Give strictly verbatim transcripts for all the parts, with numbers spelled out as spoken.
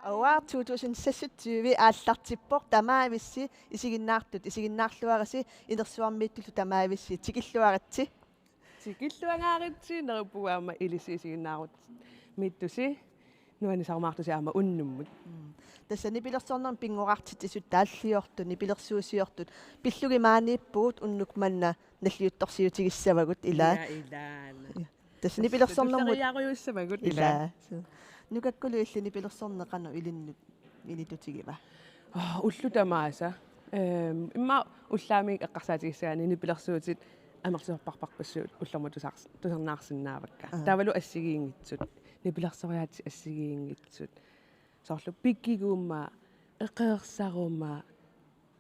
Award to tusind seksogtyve aallartippoq, tamaavissi isiginnaartut, isiginnaarluarisi inersuarmiittullu tamaavissi, tikilluaritsi. Tikilluangaaritsi, neriuppugut aamma ilissi isiginnaarutsi. Miittusi nuannisarumaartusi aamma unnummut. Mm. Tassa nipilersornermi pinngorartitsisut, taalliortut, nipilersuusiortut, pillugit maaniippugut, unnuk manna nalliuttorsiutigissavagut, ilaa. Ja, ilaana. Ja. Tassa nipilersornermut. Tulleriiaarujussuussavagut, ilaa. Ilaa. Suu. Nukakkulu illit nipilersorneq qanoq ilinnut ilitutigiva? Aa, ullut tamaasa. Ehm, immaqa ullaamiit eqqarsaatigissagaanni nipilersuutit amerlasoorparpassuit ullormut tusars-, tusarnaarsinnaavakka. Aa. Taavalu assigiinngitsut. Nipilersoriaatsit assigiinngitsut. Soorlu pikiguma, eqeersaruma,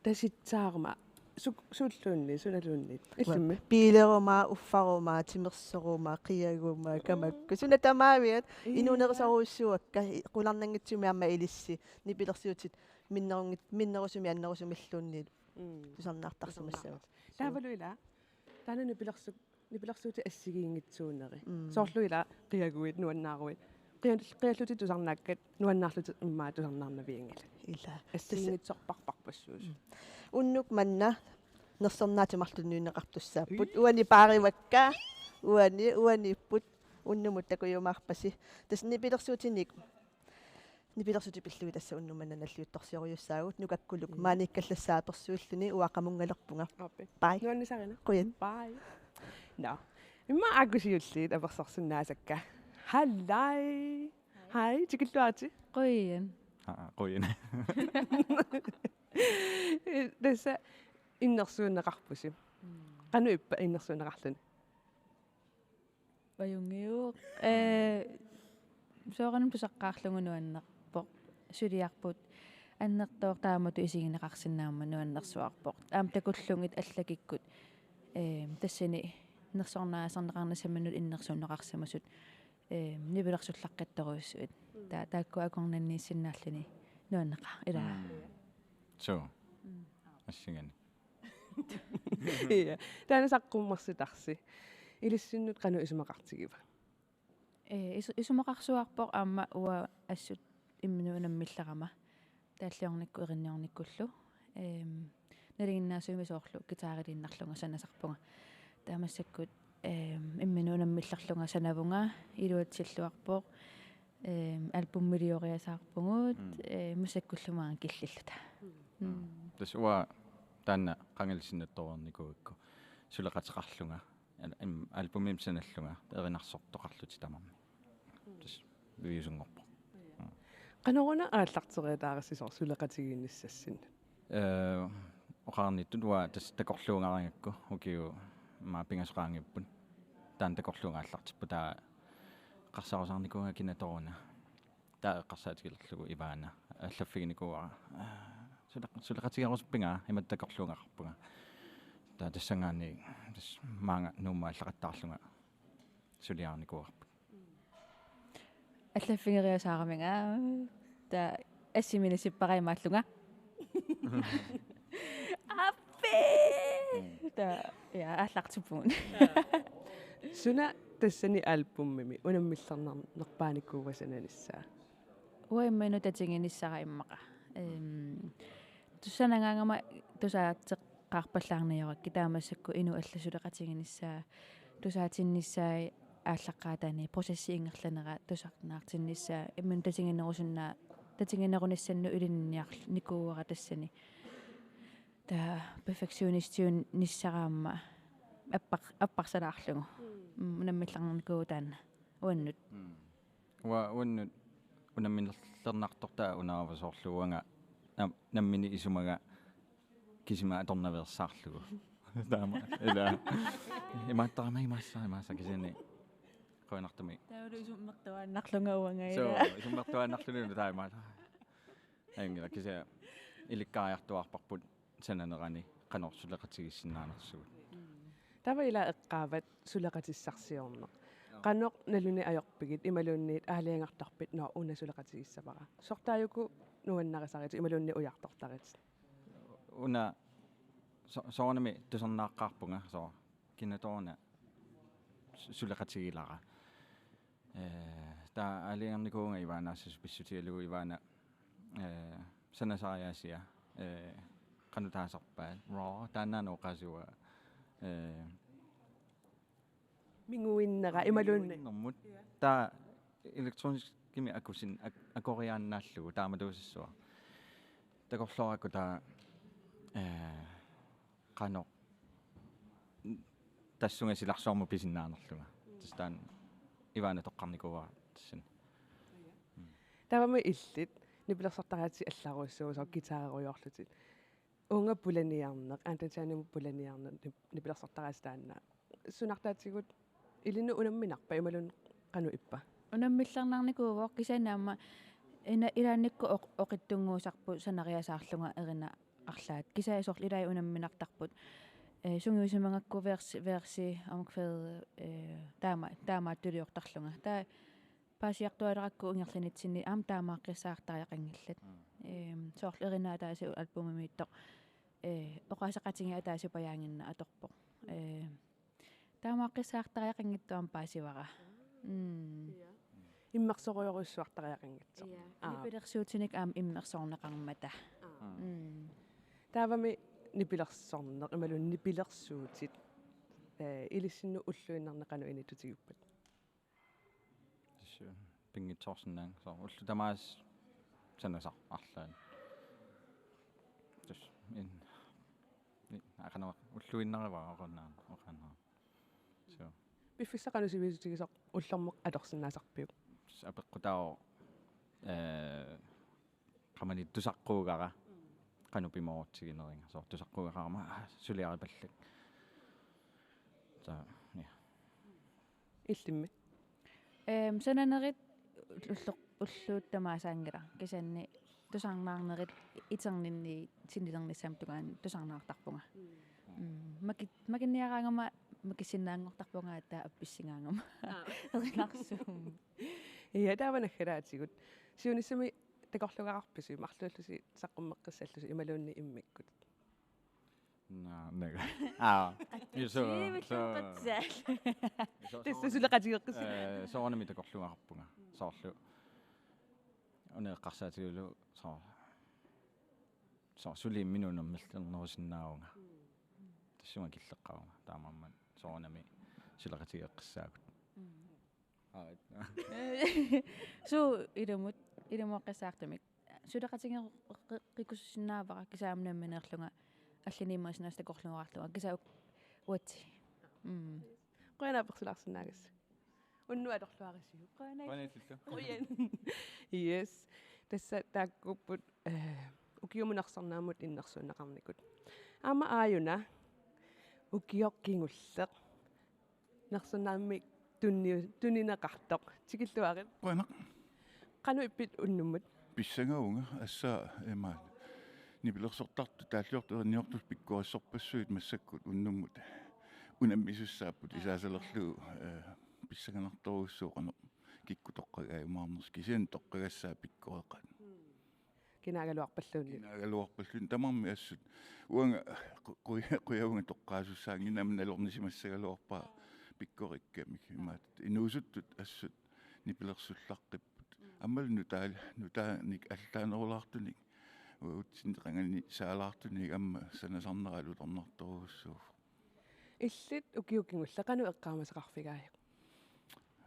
tasitsaaruma, su-, suulluunniit, sunaluunniit. Illimmi? Biileruma, uffaruma, timersoruma, qiaguma, kamakku. Suna tamaaviat, ii, inuunerisorujussuuakka, i-, qularnanngitsumik aamma ilissi, nipilersuutit, minnerunngit-, minnerusumik annerusumilluunniit. Mm. Tusarnaartarsimassavat. Tusarnaartar-. Taavalu ila, taanna nipilersu-, nipilersuutit assigiinngitsuunerit. Mm. Soorlu ila qiaguit, nuannaaruit. Qial-, qiallutit tusarnaakkat, nuannaarlutit immaqa tusarnaarnavianngilat. Ila. Assigiinngitsorparpassuusut. Mm. Unnuk manna nersornaat timarlu tunineqartussaapput. Ii. Uani paarivakka. Uani, uaniipput. Unnummut takujumaarpasi. Tassa nipilersuutinik. Nipilersuutit pillugit tassa unnuk manna nalliuttorsiorujussuuagut, nukakkuluk. Mm. Maaniikkallassaaq apersuilluni, uanga qamunngalerpunga. Aappi. Bye. Nuannisarina. Qujan. Bye. Nå. Immaqa aajuku siulliit apersorsinnaasakka. Hallai. Hej, tikilluaritsi. Qujan. Aa, qujan. Tassa innersuunneqarpusi. Mm. Qanoq ippa innersuunneqarluni? Ajunngilaq. Ee, soorunami tusaqqaarlugu nuannerpoq. Suliarput annertooq taamatut isigineqarsinnaammat nuannersuarpoq. Aamma takullugit allakikkut, ee, tassani nersornaaserneqarnissaminut innersuunneqarsimasut, ee, nipilersullaqqittorujussuit. Mm. Ta-, taakku akornanniissinnaalluni nuanneqaaq, ilaa. Mm. Suu. Mm. Assinganik. Ja. Taanna saqqummersitarsi. Ilissinnut qanoq isumaqartigiva? Ee, is-, isumaqarsuarpoq aamma uanga assut imminut unammillerama. Taalliornikkut erinniornikkullu. Ehm, nalinginnaasumik soorlu guitariliinnarlunga sanasarpunga. Taava massakkut, ehm, imminut unammillerlunga sanavunga, iluatsilluarpoq. Ehm, albumilioriasaarpugut, mm, eh, massakkullu maanga killilluta. Mm. Mm. Tassa uanga taanna qangalisinnattoornikuugakku suleqateqarlunga, al-, im-, albumimik sanallunga, erinarsortoqarlutik tamarmik. Mm. Tassa viusunngorpoq. Ja. Mm. Qanoruna aallarteriataarisi soorlu suleqatigiinnissassinnut? Ee, oqarnittut uanga tassa takorluugaragakku ukiut immaqa pingasut qaangiupput. Taanna takorluuga aallartippoq, taava eqqarsarusaarnikuuvunga kina tooruna. Taava eqqarsaatigilerlugu Ivana allaffiginikuuara. Aa, suleq-, suleqatigerusuppinga, imatut takorluugaqarpunga. Taava tassanngaanniit tassa maanga Nuummut aallaqattaarlunga suliarinikuuarput. Allaffigeriasaaraminga, taava assimini sippara imaallunga. Aappi! Taava, ja, aallartippugut. Suna tassani albumimi unammillernerpaanikuua sananissaa? Uanga imminut tatiginissara immaqa. Ehm, tussanagaangama tusaateqqaarpallaarneq ajorakkit, taava massakkut inuk allat suleqatiginissaat, tusaatinnissaat aallaqqaataani, processi ingerlanera tusarnaartinnissaa, imminut tatiginerusunnaa-, tatiginerunissannut ilinniarnikuuara tassani. Taava perfektionistiunissara aamma appar-, apparsalaarlugu. Mm. Mm, unammillernikuuvoq taanna uannut. Mm. Uanga uannut unammillernartortaa unaava soorlu uanga nam-, nammineq isumaga kisima atornaveersaarlugu. Taama, ila. Imaattarama imaassaa, imaassaa kisianni qujanartumik. Taavalu isummertuaannarlunga uanga, ila. Suu, isummertuaannarluni taava imaattoq. Ajunngilaq, kisianni ilikkariartuaarparput sananerani qanoq suleqatigiissinnaanersugut. Taava ila eqqaavat suleqatissarsiorneq. Joo. Qanoq naluneq ajorpigit imaluunniit aalajangertarpit, nå, una suleqatigissavara? Soorlu taakkua nuannarisaritit imaluunniit ujartortaritit? Una so-, soorunami tusarnaaqqaarpunga, soorlu kina tooruna su-, suleqatigilara. Ee, taava aalajangernikuuvunga Ivanassasut pissutigalugu Ivana eh, sanasariaasia, eh, qanoq taasarpaat, raw, taannaana oqaasivara, eh, Minguinnera imaluunniit. Minguinnermut. Taava elektroniskimik akusin-, ak-, akoriaannaallugu taamatuusassuaq. Takorloorakku taava, eh, qanoq tassunga silarsuarmut pisinnaanerlunga. Tassa taanna Ivana toqqarnikuuara tassani. Taavami illit nipilersortaraatsit allarujussuuvoq, soorlu guitarerujoorlutit. Uunga pulaniarneq, Anton Tjernimut pulaniarneq nip-, nipilersortaraatsit taanna. Sunartaatigut ilinnut unamminarpa imaluunniit qanoq ippa? Unammillernarnikuuvoq, kisianni aamma ina-, ilaannikkut oq-, oqitsunnguusarput sanariasaarlunga erinat arlaat. Kisianni soorlu ilai unamminartarput. Eh, sungiusimagakku versi, versi, omkvæd, eh, taama-, taamaattuliortarlunga. Taava paasiartualerakku ingerlanitsinni aamma taamaaqqissaartariaqanngillat. Mm. Ehm, soorlu erinat ataasiat albumimiittoq, eh, oqaaseqatigiit ataasiupajaannginneq atorpoq. Eh, taamaaqqissaartariaqanngitsoq aamma paasivara. Mm. Ja. Immersorujorujussuartariaqanngitsoq. Ja. Aap. Nipilersuutinik aamma immersorneqarmata. Aap. Mm. Taavami nipilersorneq, imaluunniit nipilersuutit, eh, ilissinnut ulluinnarni qanoq inittutigippat? Tassa pinngitsoorsinnaanngilara. Soorlu ullut tamaasa sanasaq arlaannik. Tassa in-, in-, aqanama ulluinnarivara oqarnera, oqarnera. So. Piffissaq qanoq sivisutigisoq ullormut atorsinnaasarpiuk? Tassa apeqqutaavoq, eh, qamani tusaqquugara, qanoq pimoorutsigineriga. Soorlu tusaqquugaqarama, ah, suliaripallak. Taava, ja. Illimmi? Ehm, sananerit ullu-, ullut tamaasaanngilaq. Kisianni tusarnaarnerit iterninni sinnilernissamut tungaanut tusarnaartarpunga. Mm. Mm. Maki-, makinniaraangama makissinnaanngortarpunga aatsaat appissigaangama. Aap. Erinarsum. Ja, taava naggalaatigut. Siunissami takorluugaqarpisi, marluullusi saqqummeqqissallusi imaluunniit immikkut? Naa, naga. Aa. Attutsiivillunga qatsaal. Tassa suleqatigeqqissi. Eh, soorunami takorluugaqarpunga. Soorlu. Una eqqarsaatigullu soorlu. Soorlu suli imminut unammillernerusinnaavunga. Tassunga killeqqavunga. Taamaammat soorunami suleqatigeqqissaagut. Aa. Suu ilumut, ilumuaqqissaartumik. Suleqatigeqqikkussinnaavara kisianni aamma nammineerlunga allaniimmasinnaasut takorluugaluarlunga kisianni uatsi. Mm. Qujanaq apersulaarsinnaagassi. Unnuk atorluarisiuk. Qujanaq. Qujanaq illillu. Qujan. Yes. Tassa taakkuupput, eh, ukiumut nersornaammut innersuunneqarnikut. Aamma aajuna ukioq kingulleq nersornaammik tunni-, tunineqartoq. Tikilluarit. Qujanaq. Qanoq ippit unnummut? Pissangavunga, tassa imaat. Nipilersortartut taalliortut erinniortullu pikkorissorpassuit massakkut unnummut unammisussaapput isaasalerlugu, eh, pissanganartorujussuuvoq qanoq kikkut toqqagaajumaarnersut kisianni toqqagassaat pikkoreqaat. Kinaagaluarpalluunniit. Kinaagaluarpalluunniit tamarmik assut. Uanga qu-, quja-, qujavunga toqqaasussaannginnama nalornisimassagaluarpara pikkorikkamik imaattoq. Inuusuttut assut nipilersullaqqipput. Aammalu nutaal-, nutaanik allaanerulaartunik. Uatsinnit qanganit saalaartunik aamma sanasarnera alutornartorujussuuvoq. Illit ukiut kingulleq qanoq eqqaamasaqarfigaajuk?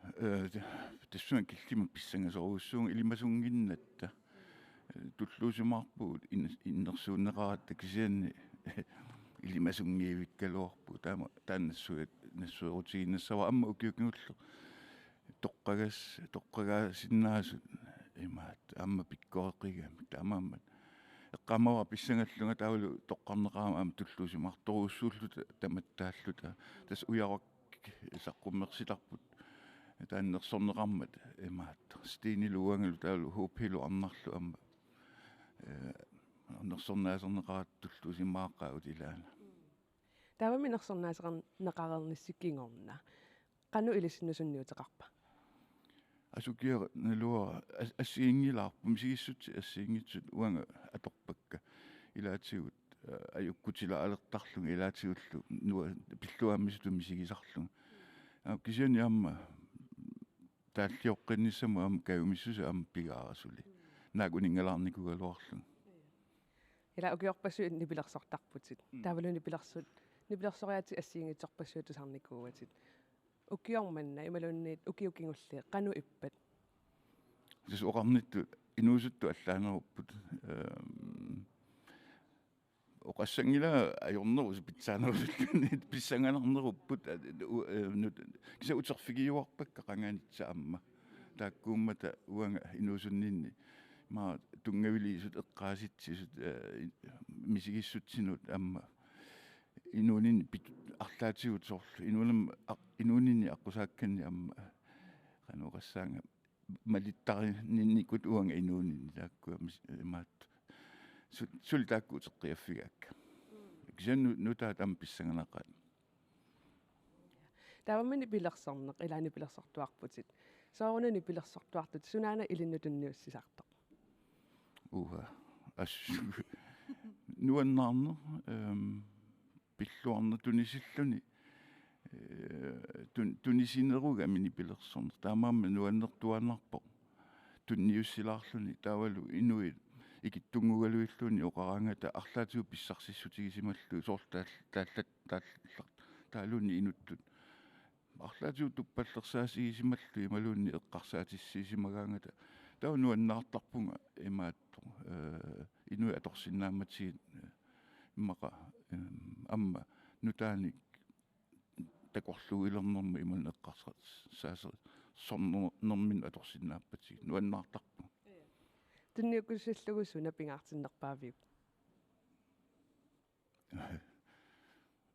Eh, ta-, tassunga killima pissangasorujussuuvunga ilimasunnginnatta. Eh, tulluusimaarpugut in-, innersuunneqaratta kisianni ilimasunngivikkaluarpugut. Taama, taanna nassuiat-, nassuerutiginnassavara aamma ukiut kingulleq. Toqqagas-, toqqagaasinnaasut imaat aamma pikkoreqigami taamaammat. Eqqaamavara pissangallunga taavalu toqqarneqarama aamma tulluusimaartorujussuulluta tamattaalluta. Tassa Ujarak saqqummersitarput taanna nersorneqarmat imaat. Stenilu uangalu taavalu Hopelu Arnarlu aamma. Eh, nersornaaserneqaratta tulluusimaaqaagut ilaana. Taavami nersornaaserneqareernissi kingorna. Qanoq ilissinnut sunniuteqarpa? Asukiaq naluara as-, assiginngilaarpoq, misigissutsit assigiinngitsut uanga atorpakka. Ilaatigut, eh, ajukkutilaartarlunga ilaatigullu nua-, pilluaammisutut misigisarlunga. Aa, kisianni aamma taallioqqinnissamut aamma kajumissuseq aamma pigaara suli. naak uninngalaarnikuugaluarlugu. Ila ukiorpassuit nipilersortarputit. Mm. Taavalu nipilersut, nipilersoriaatsip assigiinngitsorpassuit tusarnikuuatit. Ukioq manna imaluunniit ukiut kingulliit qanoq ippat? Tassa oqarnittut inuusuttut allaanerupput. Ehm, oqassanngilaq ajornerusut pitsaanerusulluni pissanganarnerupput, a, u-, eh, nut-, kisianni uterfigiuarpakka qanganitsaq aamma. Taakkuummata uanga inuusunninni imaattoq tunngaviliisut eqqaasitsisut, eh, misigissutsinut aamma inuuninni pit-, arlaatigut soorlu inuunermi aq-, inuuninni aqqusaakkanni aamma qanoq oqassaanga malittarininnikut uanga inuuninni taakkua mis-, imaattoq. Su-, suli taakku uteqqiaffigaakka. Kisianni nu-, nutaat aamma pissanganaqaat. Taavami nipilersorneq, ila nipilersortuarputit. Sooruna nipilersortuartut, sunaana ilinnut tunniussisartoq? Uha. Assut. Nuannaarneq, ehm, pilluarneq tunisilluni, eh, tun-, tunisinerugami nipilersorneq. Taamaammat nuannertuaannarpoq tunniussilaarluni taavalu inuit ikittunnguugaluilluunniit oqaraangata arlaatigut pissarsissutigisimallugu soorlu taal-, taallat-, taallat-, taaluunniit inuttut arlaatigut tuppallersaasigisimallugu imaluunniit eqqarsaatissiisimagaangata. Taava nuannaartarpunga imaattoq, eh, inuit atorsinnaammatigit, eh, immaqa, ehm, aamma nutaanik takorluuilernermut imaluunniit eqqarsaasersornerminnut atorsinnaappatigit. Nuannaartarpunga. Tunniukkusillugu suna pingaartinnerpaaviuk?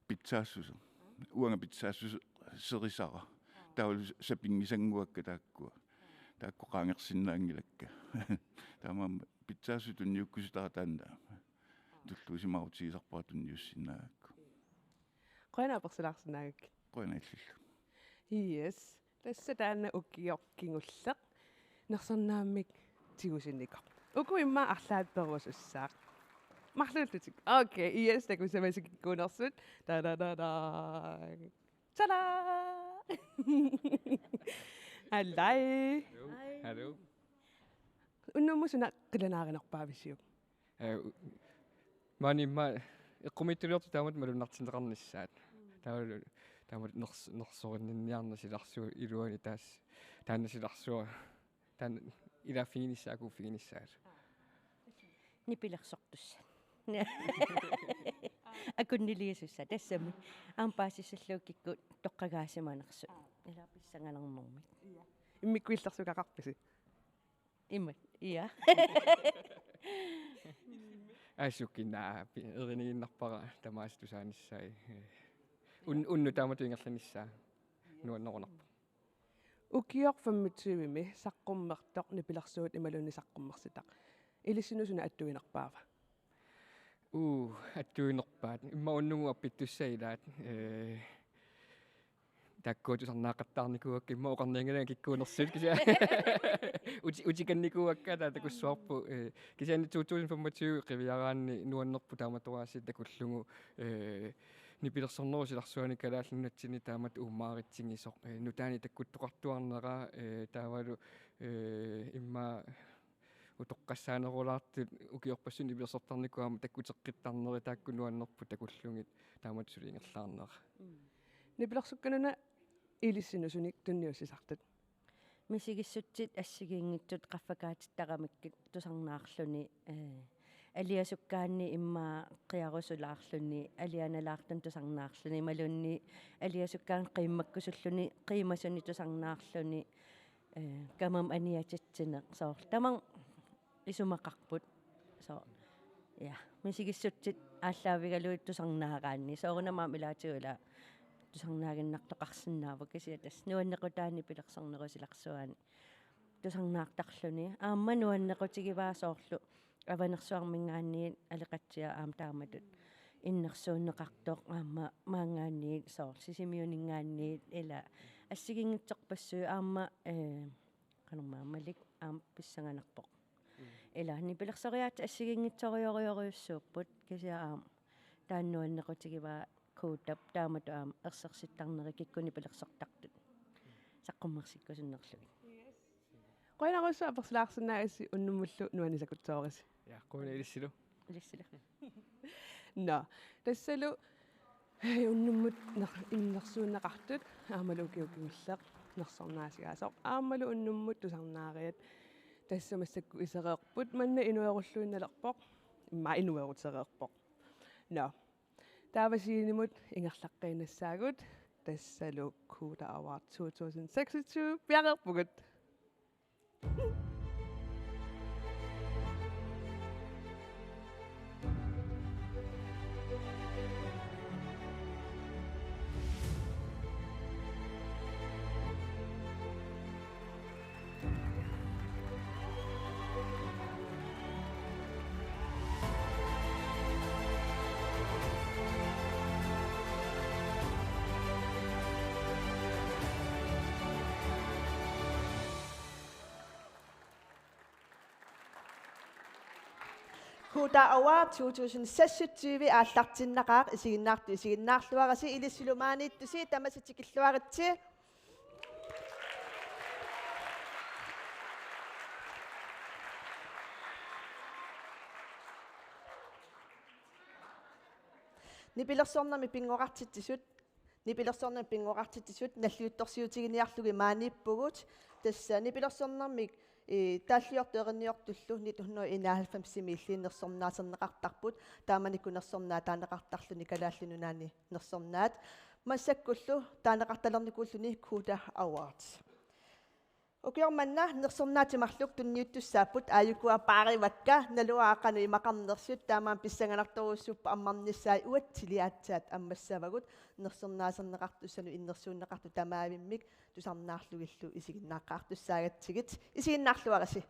Pitsaassuseq. Uanga pitsaassuseq serisara. Taavalu sapinngisannguakka taakkua. Taakku qaangersinnaanngilakka. Taamaammat pitsaassuseq tunniukkusitara taanna. Tulluusimaarutigisarpara tunniussinnaagakku. Qujanaq apersulaarsinnaagakkit. Qujanaq illillu. Yes. Tassa taanna ukioq kingulleq Nersornaammik tigusinikoq. Uku immaqa arlaat perusussaaq. Marluullutik. Okay, yes, takusamasukikkuunersut. Da, da, da, da. Tada! Halløj. Hallo. Hallo. Unnummut suna qilanaarinerpaavisiuk? Eh, u-, maani immaqa eqqumiitsuliortut taamatut malunnartinneqarnissaat. Taava, taamatut ners-, nersorinninniarneq silarsuaq iluani taas-, taanna silarsuaq, taanna ilaaffiginissaa akuuffiginissaat. Nipilersortussat. Akunniliisussat tassami. Aamma paasissallugu kikkut toqqagaasimanersut. Ila pissanganarnermik. Immikkuulersugaqarpisi? Imat, ja. Assukkinnaa, pi-, eriniinnarpara tamaasa tusaanissai. Un-, unnuk taamatut ingerlanissaa. Nuannerunarpoq. Ukioq femogtyve-mi saqqummertoq nipilersuut imaluunniit saqqummersitaq. Ilissinnut suna attuinerpaava? Uu, attuinerpaat. Immaqa unnugu appittussat ilaat. Eh, Taakkua tusarnaaqattaarnikuuakka immaqa oqarnianngilanga kikkuunersut kisianni. Uti-, utikannikuuakka taava takussuarput, eh, kisianni to tusind femogtyve qiviaraanni nuannerpoq taamatoraasit takullugu, eh, nipilersornerup silarsuani Kalaallit Nunatsinni taamatut uummaritsigisoq, eh, nutaanik takkuttoqartuarnera, eh, taavalu, eh, immaqa utoqqassaanerulaartut ukiorpassuit nipilersortarnikut aamma takkuteqqittarneri taakku nuannerput takullugit taamatut suli ingerlaarnera. Mm. Nipilersukkanuna ilissinnut sunik tunniussisartut? Misigissutsit assigiinngitsut qaffakaatittaramikkit tusarnaarluni, eh, aliasukkaanni immaqa qiarusulaarluni, alianalaartuni tusarnaarluni, imaluunniit aliasukkaanni qiimmakkusulluni, qiimasuni tusarnaarluni, eh, kamama aniatitsineq soorlu. Tamanna isumaqarput. So, ja, misigissutsit aallaavigalugit tusarnaaraanni. Soorunami aamma ilaatigut ila tusarnaaginnartoqarsinnaavoq kisianni tassa nuannequtaa nipilersornerup silarsuani tusarnaartarluni. Aamma nuannequtigivaa soorlu Avanersuarminngaanniit Aleqatsiaq aamma taamatut innersuunneqartoq aamma maanngaanniit soorlu Sisimiuninngaanniit ila assigiinngitsorpassuit aamma, eh, qanormaa Malik aamma pissanganarpoq. Mm. Ila nipilersoriaatsit assigiinngitsoriorujorujussuupput kisianni aamma taanna nuannequtigivaa Kuutap taamatut aamma ersersittarneri kikkut nipilersortartut saqqummersikkusunnerlugit. Qujanarujussuaq apersulaarsinnaagassi, unnummullu nuannisakutsoorisi. Ja, qujanaq ilissilu. Ilissilu. Nå, tassalu, eh, unnummut ner-, innersuunneqartut aammalu ukioq kingulleq nersornaasigaasoq aammalu unnummut tusarnaariat tassa massakkut isereerput, manna inuerulluinnalerpoq, immaqa inuerutereerpoq. Nå, taava scenemut ingerlaqqiinnassaagut, tassalu Koda Award to tusind seksogtyve piareerpugut. Koda Award to tusind seksogtyve aallartinnaqaaq, isiginnaartut isiginnaarluarisi, ilissilu maaniittusi tamassi tikilluaritsi. Nipilersornermi pinngoqartitsisut, nipilersornermi pinngoqartitsisut nalliuttorsiutiginiarlugit maaniippugut. Tassa nipilersornermik, eh, taalliortut erinniortullu nitten hundrede og enoghalvfemsimiilli nersornaaserneqartarput, taamanikkut nersornaataaneqartarluni Kalaallit Nunaanni nersornaat. Massakkullu taaneqartalernikuulluni Koda Awards. Ukioq manna nersornaat marluk tunniuttussaapput, aajukua paarivakka, naluara qanoq imaqarnersut, taamaammat pissanganartorujussuupput ammarnissaat, uatsili aatsaat ammassavagut nersornaaserneqartussanut innersuunneqartut tamaavimmik tusarnaarlugillu isiginnaartaagatsigit. Isiginnaarluarisi.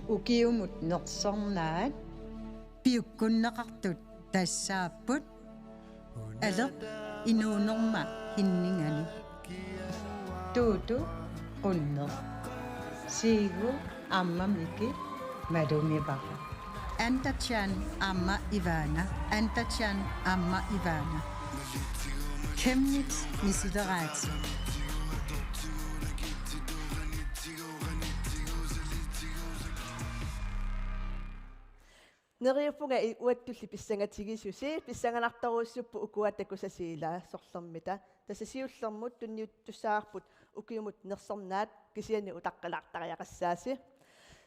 Ukiumut nersornaat piukkunneqartut tassaapput: Aleq Inuunerma Henningani, Tuutu Qunneq, Siigu aamma Miki malugivara, Antatjan aamma Ivana, Antatjan aamma Ivana, Chemnitz Misileraatit. Neriuppunga i-, uattulli pissangatigisusi, pissanganartorujussuupput ukua takusasi ila sorlermita. Tassa siullermut tunniuttussaavarput ukiumut nersornaat, kisianni utaqqilaartariaqassaasi.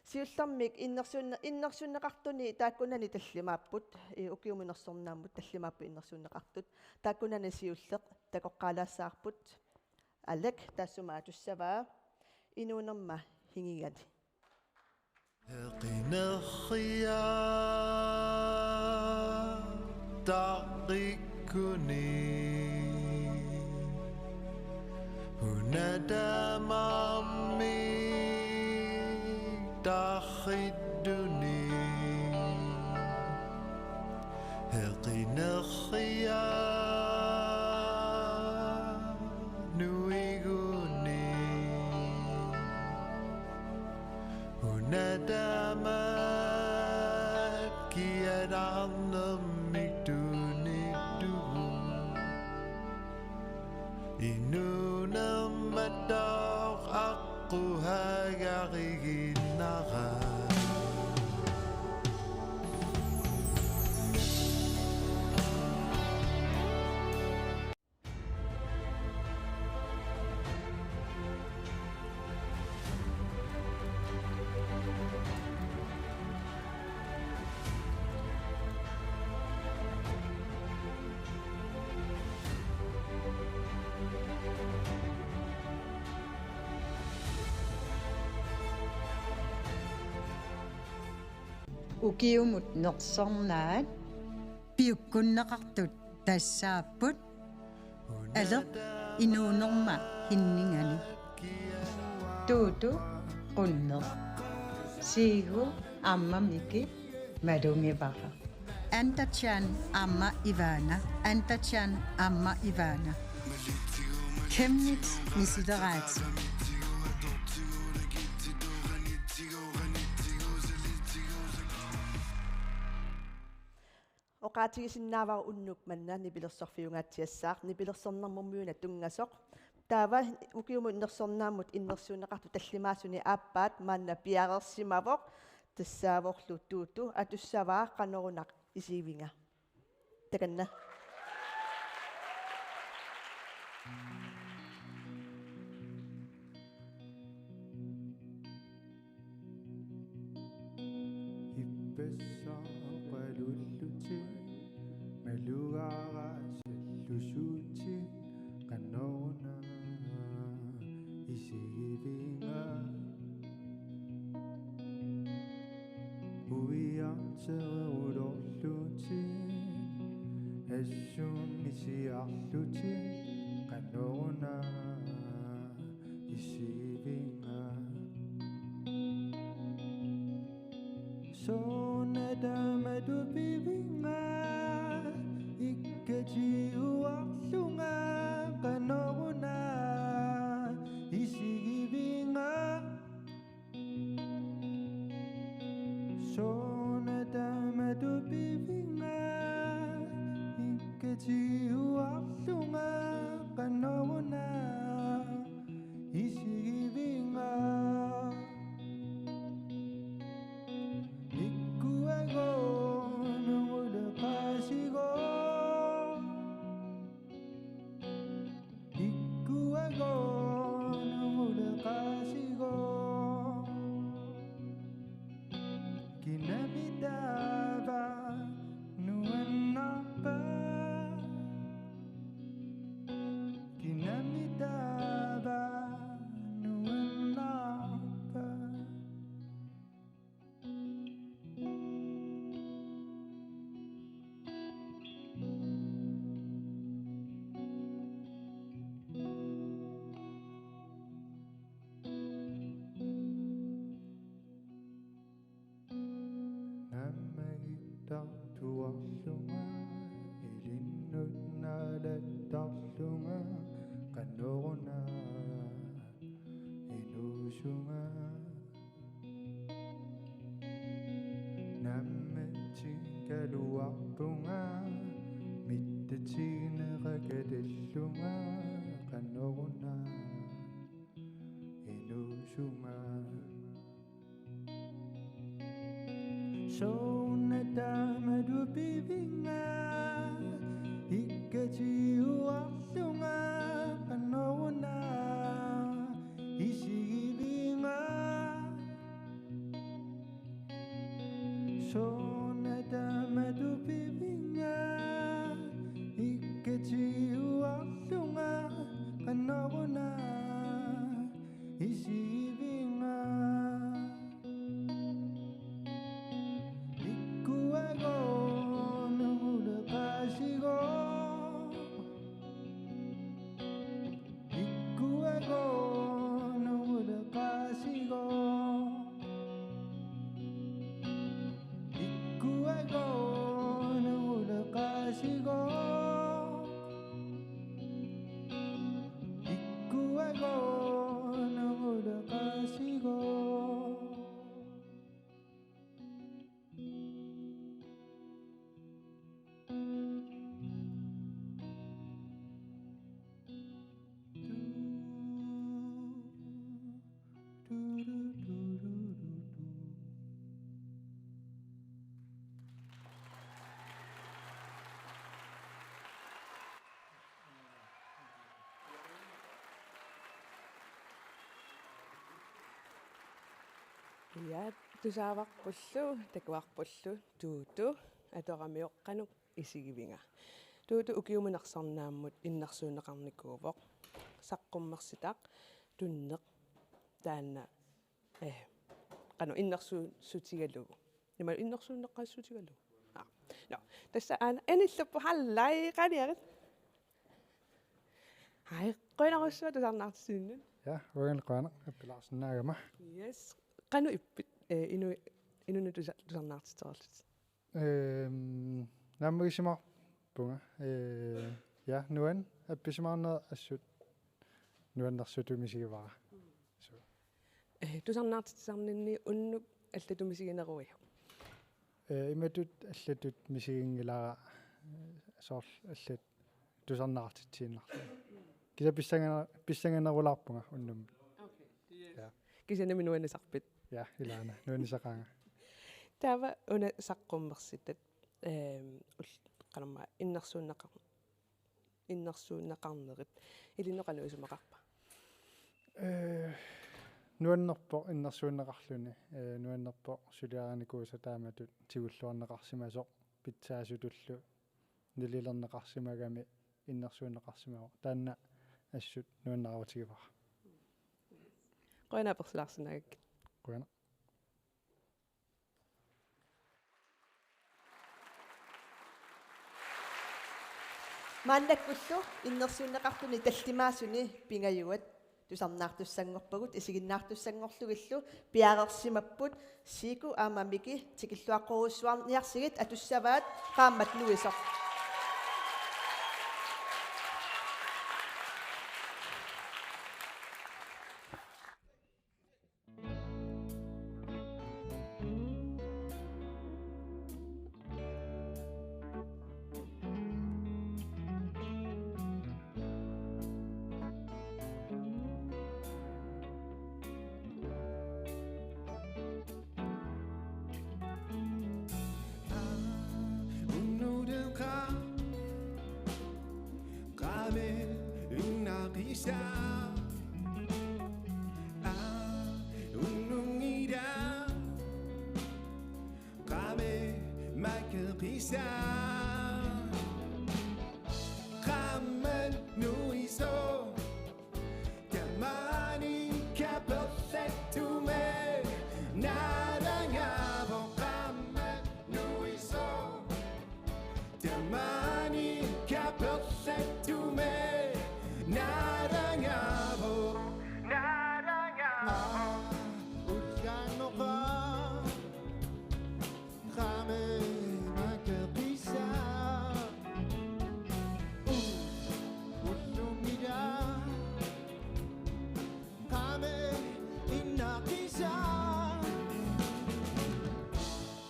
Siullermik innersuunne-, innersuunneqartuni taakkunani tallimaapput, i-, ukiumut nersornaammut tallimaapput innersuunneqartut. Taakkunani siulleq takoqqaalaassavarput. Aleq, taassuma atussavaa: Inuunerma Henningani. Eqinerriartaqikkuni, una tamarmik tarrittuni. Eqinerriarnuiguni, una tamaat kianarnermik tunittugut. Inuunermatoq aqquhaagariginnara. Ukiumut nersornaat piukkunneqartut tassaapput: Aleq Inuunerma Henningani, Tuutu Qunneq, Siigu aamma Miki malugivara, Antatjan aamma Ivana, Antatjan aamma Ivana. Kæmnit misileraat. Oqaatigisinnaavara unnuk manna nipilersorfiungaatsiassaaq, nipilersornermummiuna tunngasoq. Taava ukiumut innersornaammut innersuunneqartut tallimaasuni aappaat maanna piareersimavoq, tassaavorlu Tuutu atussavaa qanoruna isigivinga. Takanna. Ippassaq oqalullutit, malugaara sallusuutit, qanoruna isigivinga. Uiarterulorlutit, assut misiarlutit, qanoruna isigivinga. Suna tamatumik pivinga, ikkatiuarlunga, qanoruna isigivinga. Suna tamatumik pivinga, ikkatiuarlunga, qanoruna isigivinga. Ikkuagooq nunguleqaasigooq. Ikkuagooq nunguleqaasigooq. Kinami taava nuannerpa? Kinami taava nuannerpa? Nammagittartuarlunga, ilinnut naalattarlunga, qanoruna inuusunga. Nammatikkaluarpunga, mittatiinera katillunga, qanoruna inuusunga. Suna tamatumik pivinga, ikkatiuarlunga, qanoruna isigivinga. Suna tamatumik pivinga, ikkatiuarlunga, qanoruna isigivinga. Ikkuagooq nunguleqaasigooq. Ikkuagooq nunguleqaasigooq. Ikkuagooq nunguleqaasigooq. Ikkuagooq nunguleqaasigooq. Ja, tusaavarpullu, takuarpullu, Tuutu, atoramiuk qanoq isigivinga. Tuutu, ukiumut innersornaammut innersuunneqarnikuuvoq. Saqqummersitaq, tunneq, taanna, eh, qanoq innersuussutigalugu. Ima innersuunneqassutigalugu. Ah. No, tassa aana anillappoq, hallai, qaniarit. Hej, qujanarsuaq tusarnaartitsininnut. Ja, uangalu qujanaq, appilaarsinnaagama. Yes. Qanoq ippit, eh, inu-, inunnut tusa-, tusarnaartitsereerlutit? Ehm, Naammagisimaarpunga. Ee, ja, nuann-, appisimaarneq assut nuannersuummik misigivara. Suu. Ee, tusarnaartitsisarninni unnuk allatut misigineruiuk? Ee, imatut allatut misiginngilara, ee, soorlu allat tusarnaartitsiinnarlugit. Kisianni pissangana-, pissanganerulaarpunga unnummut. Okay. Ja. Kisianni nuannisarpit? Ja, ilaana. Nuannisaqaanga. Taava una saqqummersitat, ehm, ul-, qanormaa innersuunneqar-, innersuunneqarnerit ilinnut qanoq isumaqarpa? Ee, nuannerpoq innersuunneqarluni. Ee, nuannerpoq suliarinikuusaq taamatut tigulluarneqarsimasoq pitsaasutullu nalilerneqarsimagami innersuunneqarsimavoq. Taanna assut nuannaarutigivara. Qujanaq apersulaarsinnaagakkit. Qujanaq. Maannakkullu innersuunneqartuni tallimaasuni pingajuat tusarnaartussanngorpagut, isiginnaartussanngorlugillu piareersimapput. Siiku aamma Miki, tikilluaqqorujussuarniarsigit, atussavaat Qaammat nuisoq. Qaammat nuisoq. Qaammat nuisoq. Tamaani kaperlattume naalagaavoq qaammat nuisoq. Tamaani kaperlattume naalagaavoq. Naalagaavoq. Ullaannguaq. Qaammat nuisoq. U-, ullumi. Qaammat nuisoq.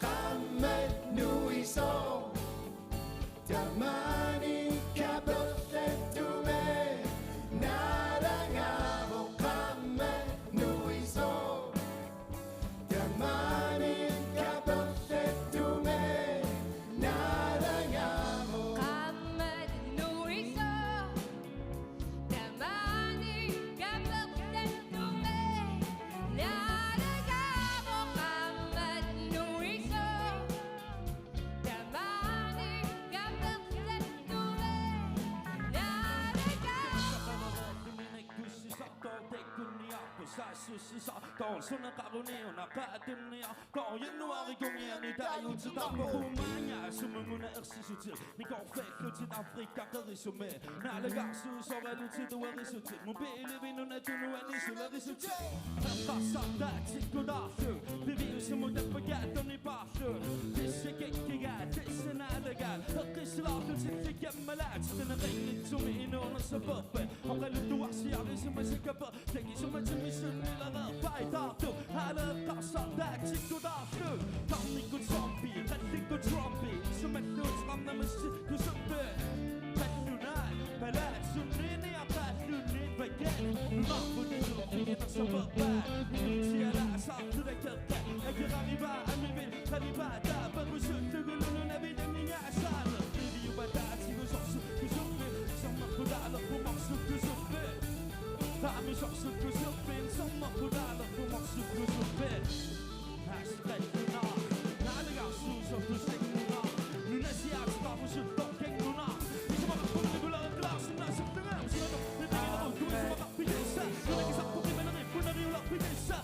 Qaammat nuisoq. Tamaani kaperlattume naalagaavoq qaammat nuisoq. Tamaani kaperlattume naalagaavoq. Qaammat nuisoq. Tamaani kaperlattume naalagaavoq qaammat nuisoq. Tamaani kaperlattume naalagaavoq. Suminikkussisartoq takkunniarpoq saassussisartoq suneqaruni una qaatunniartoq januaarikunngiani taaguuteqarpoq uummaanga sumut una ersissutit nikorfallutit Afrikap qerisumi naalagaarsuusoralutit uerisutit mobiilivinnut tunuani sulerisutit. Eqqarsartaat tikkutaarlu piviusumut tappakaattornipaarlu. Tissikikkiga tissinaalagaat eqqissulaarlutilli kammalaat sineqinngitsumi inuunersaperpat oqaluttuarsiarisimasakappat takisumatimmi sunnilereerpai taartoq aaleqqarsartaat tikkutaarlu. Tarnikkut zombie, qallikkut Trumpi, isumalluuteqarnamassi tusuppi. Qallunaat palaat sunniiniaqaallunniit vakkat nunarput isuuffiginersaperpaat. Sialaassaartut akerpat akerarivaa amivil qalipaataa pakusullugulu nunavit amigaasaaleq. Iliupataatigut sorsukkusuppit, sermerputaalerput morsukkusuppit. Taami sorsukkusuppit, sermerputaalerput morsukkusuppit. Hashtag qallunaaq, naalagaarsuusoq tusakkunaaq. Nunasiaateqarusuttoq kangunaaq. Isumaqarpunga nikulareqqilaarsinnaasorlunga. Silatorpitiginerup isumaqarpigissa. Nunakisarput qimaneri puneriularpigissa.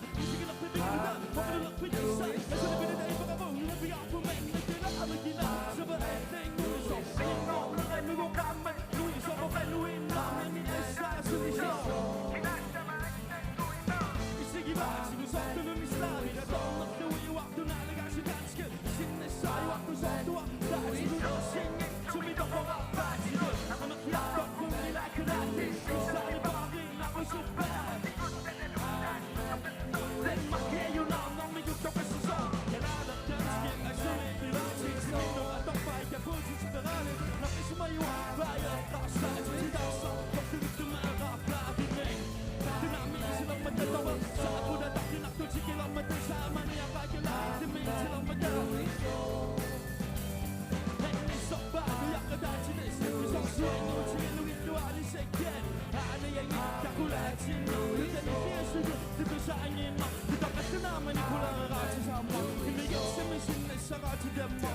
Taakku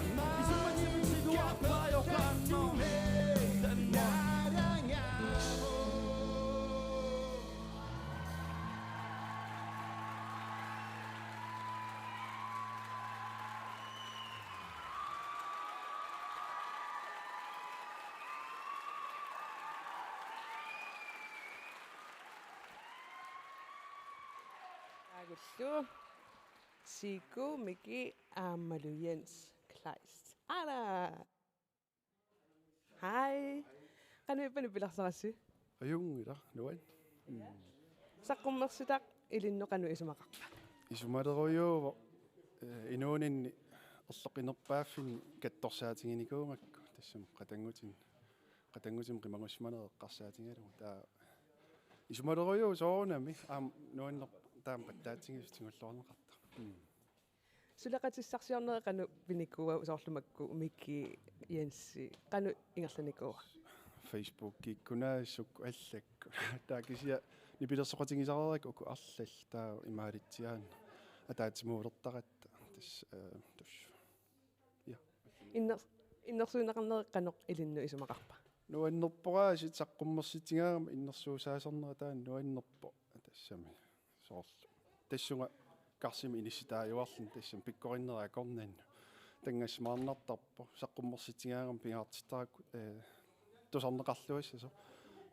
Siku, Miki aammalu Jens Kleist. Ala! Hej. Qanoq ippa nipilersorassi? Ajunngilaq, nuann. Mm. Saqqummersitaq ilinnut qanoq isumaqarpa? Isumalerujuuvoq, eh, inuuninni erloqinerpaaffinni kattorsaatiginikuugakku, tassami qatanngutin-, qatanngutimik qimagussimaneq eqqarsaatigalugu. Taava isumalerujuuvoq soorunami, aamma nuannerpoq taama pattaatsigisut tigulluarneqartoq. Mm. Suleqatissarsiornerit qanoq pinikuua, soorlu makku Miki, Jensi, qanoq ingerlanikuua? Facebookikkut naassukkut allakkut. Taava kisianni nipilersoqatigisarigakkit uku arlallit, taava imaalitsiaannaq ataatsimuulertaratta. Tassa, eh, tassa. Ja. Inner-, innersuunneqarneri qanoq ilinnut isumaqarpa? Nuannerpoq aasiit saqqummersitsigaangama innersuussaasarnera, taanna nuannerpoq tassami. Soorlu tassunga karsimi inissitaajuarluni tassami pikkorinneri akornannut tanngassimaarnartarpoq, saqqummersitsigaangama pingaartittarakku, eh, tusarneqarluassasoq.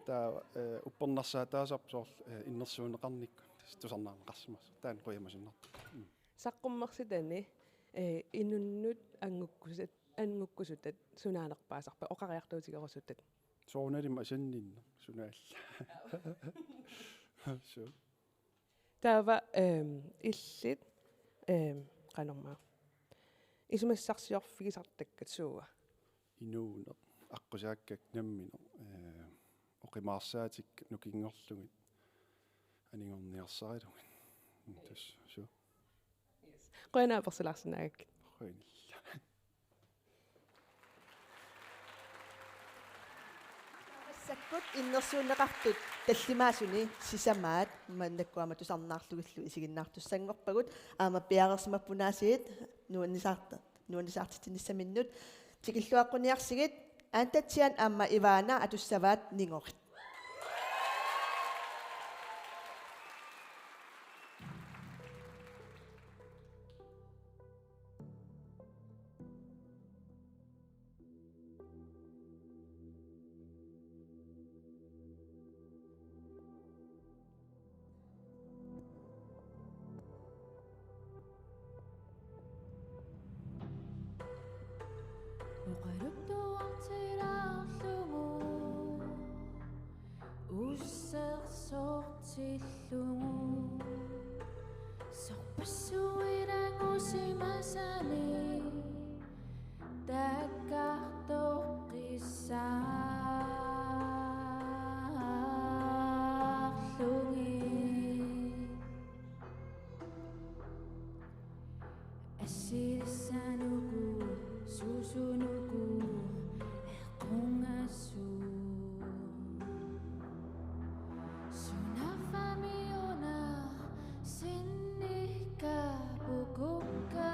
Taava, eh, uppernarsaataasarpoq soorlu, eh, innersuunneqarnikkut tassa tusarnaarneqarsimasoq. Taanna qujamasunnartarpoq. Mm. Saqqummersitani, eh, inunnut angukkusut-, angukkusutat sunaanerpaasarpat, oqariartuutigerusutat? Soorunalimi asanninneq sunaallaat. Suu. Taava, ehm, illit, ehm, qanormaa, isumassarsiorfigisartakkat suua? Inuuneq, aqqusaakkakka nammineq, eh, oqimaarsaatikka nukinngorlugit anigorniarsaralugit. Mm, tassa, suu. Yes. Qujanaq apersulaarsinnaagakkit. Qujanaq. Massakkut innersuunneqartut tallimaasuni sisamaat maannakkut aamma tusarnaarlugillu isiginnaartussanngorpagut, aamma piareersimapput aasiit nuannisaarta-, nuannisaartitsinissaminnut. Tikilluaqquniarsigit, Antatsian aamma Ivana atussavaat Ningorit. Oqaluttuartilaarlugu, ussersortillugu, sorpassuit angusimasani taakkartoqqissaarlugit. Assilissanik uku, suusunik uku eqqungassut. Sunaaffa-mi una sinnikka pukukka?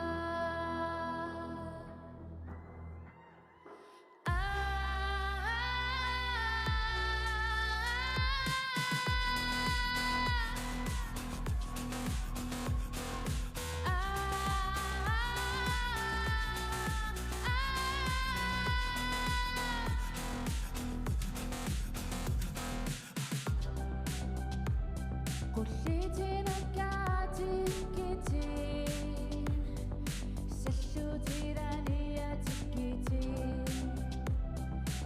Qullitinakkaatikkiti, sallutilaniatikiti,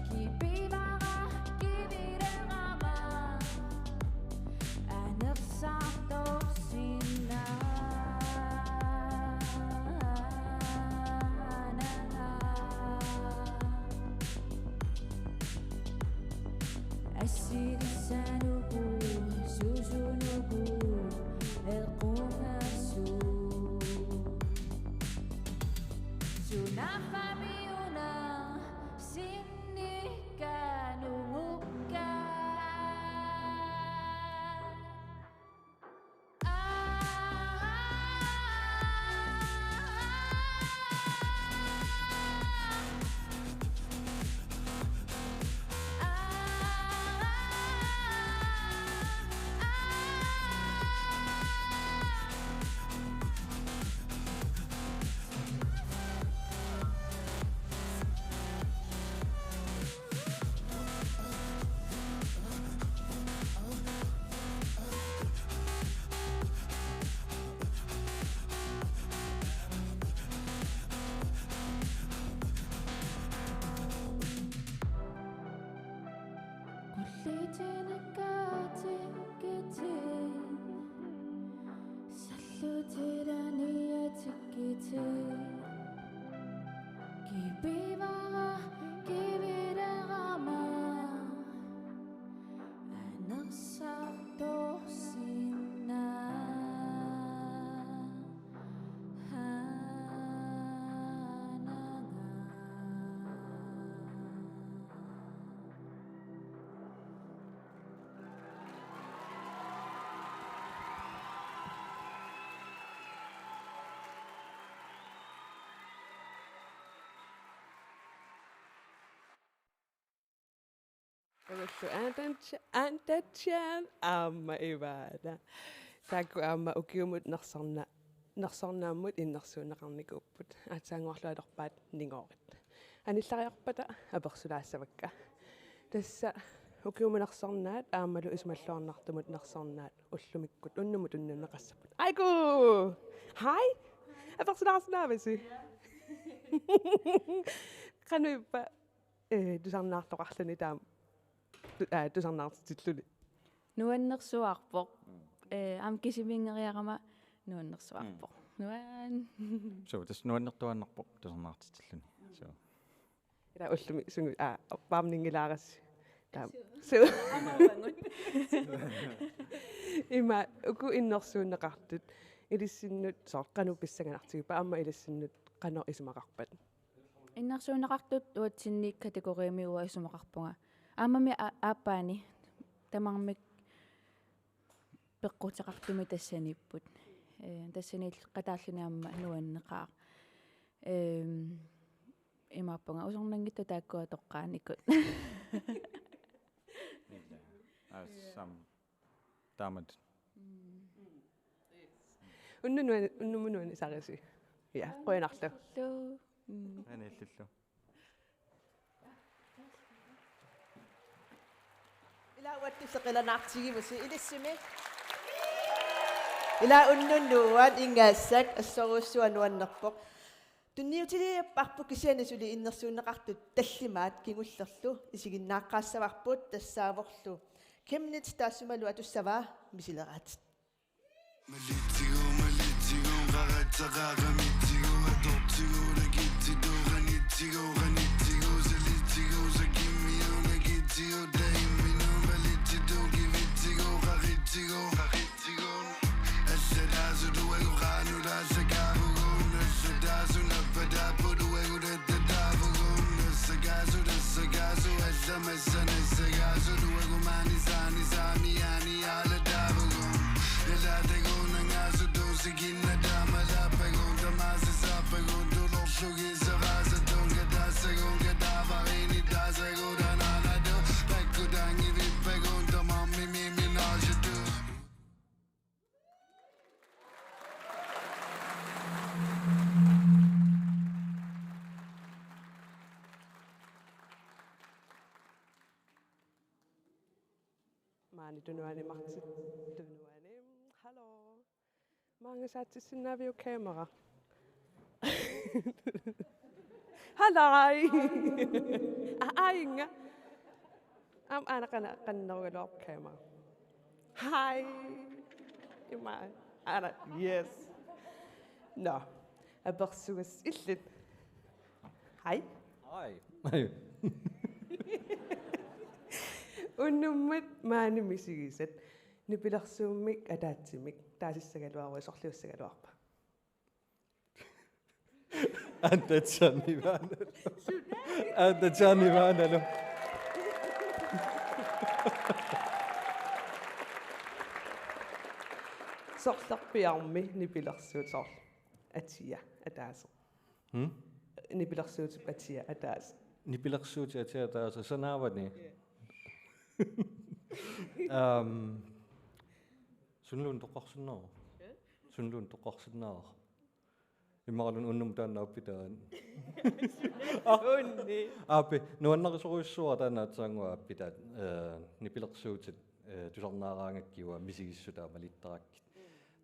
kipivara kivilerama, anersaartorsinnaananga. Assilissanik uku, suusunik uku eqqungassut. Sunaaffa-mi una sinnikka nungukka? Pivara kivilerama anersartorsinnaa. Takullu Antatsa-, Antatsan aamma Ivana. Taakku aamma ukiumut nersorna-, nersornaammut innersuunneqarnikuupput. Aatsaannguarlu atorpaat ningoorit. Anillariarpata apersulaassavakka. Tassa ukiumut nersornaat aammalu isumalluarnartumut nersornaat ullumikkut unnummut unnuunneqassapput. Aiku! Hej! Apersulaarsinnaavisi? Qanoq ippa, eh, tusarnaartoqarluni taama, tu-, aa, tusarnaartitsilluni? Nuannersuarpoq. Eh, aamma kisimiinngeriarama nuannersuarpoq. Mm. Nuan. Suu, tassa nuannertuaannarpoq tusarnaartitsilluni. Suu. Ila ullumi sungi-, aa, varmninngilaarassi. Taama. Suu. Suu. Aamma uangut. Ima, uku innersuunneqartut ilissinnut soorlu qanoq pissanganartigippat aamma ilissinnut qanoq isumaqarpat? Innersuunneqartut uatsinni kategoriimi uanga isumaqarpunga. Aammami a-, aappaani tamarmik peqquteqartumik tassaniipput. Ee, tassaniillu qataalluni aamma nuanneqaaq. Ehm, imaappunga usornanngitsut taakkua toqqaanikut. Aa, sam-, taamatut. Mm. Unnuk nuan-, unnummut nuannisarisi. Ja, qujanarlu. Lu. Mm. Qujanarlu. Ila uattut seqilanaartigivusi ilissimi. Ila unnuk nuann ingaassak assorujussuaq nuannerpoq. Tunniutilerparput kisianni suli innersuunneqartut tallimaat kingullerlu isiginnaaqqaassavarput tassaavorlu Chemnitz taassumalu atussavaa misileraatit. Malitsigu, malitsigu, qaratsaqaqa mitsigu, atortigu, lakitsitu, qanitsigu, qanitsigu, salitsigu, sakimmiu, lakitsigu, taimmiu, malitsitu, kivitsigu, qaritsigu, qaritsigu. Assataasut uagut qaanut assakaavugut, assataasut nappataapput uagut attataavugut, assakaasu, assakaasu, allamassa nassakaasu, uagut maani saani saamiaani aalataavugut. Nalaatagut nangaasut tuusikinna taamalaappagut, tamaasa saappagut, tulorlugisaqqaasatut kataassagut, kataavariinnittaasagut, anaanatut pakkutaanngivippagut, tamarmik mimminaasatut. Maani tunuani Martin. Tunuani. Hallo. Maanga saatsissinnaaviuk kamera? Hallo. Aa, inga. Aamma aana qana-, qannerugaluarpoq kamera. Hej. Ima. Aana, yes. Nå. Apersugassat illit. Hej. Hej. Unnummut maani misigisat nipilersuummik ataatsimik taasissagaluaruit sorliussagaluarpa? Antatsan Ivanalu. Antatsan Ivanalu. Sorlerpiarmi nipilersuut soorlu atia ataaseq. Hmm? Nipilersuutip atia ataaseq. Nipilersuutip atia ataaseq sanaavani. Ehm, Sunluun toqqarsinnaavoq. Sunluun toqqarsinnaavoq. Immaqaluunniit unnummut taanna appitaat. Unni. Aappi, nuannarisorujussuuara taanna aatsaannguaq appitaat, eh, nipilersuutit, eh, tusarnaaraangakkit uanga misigissutaat malittarakkit.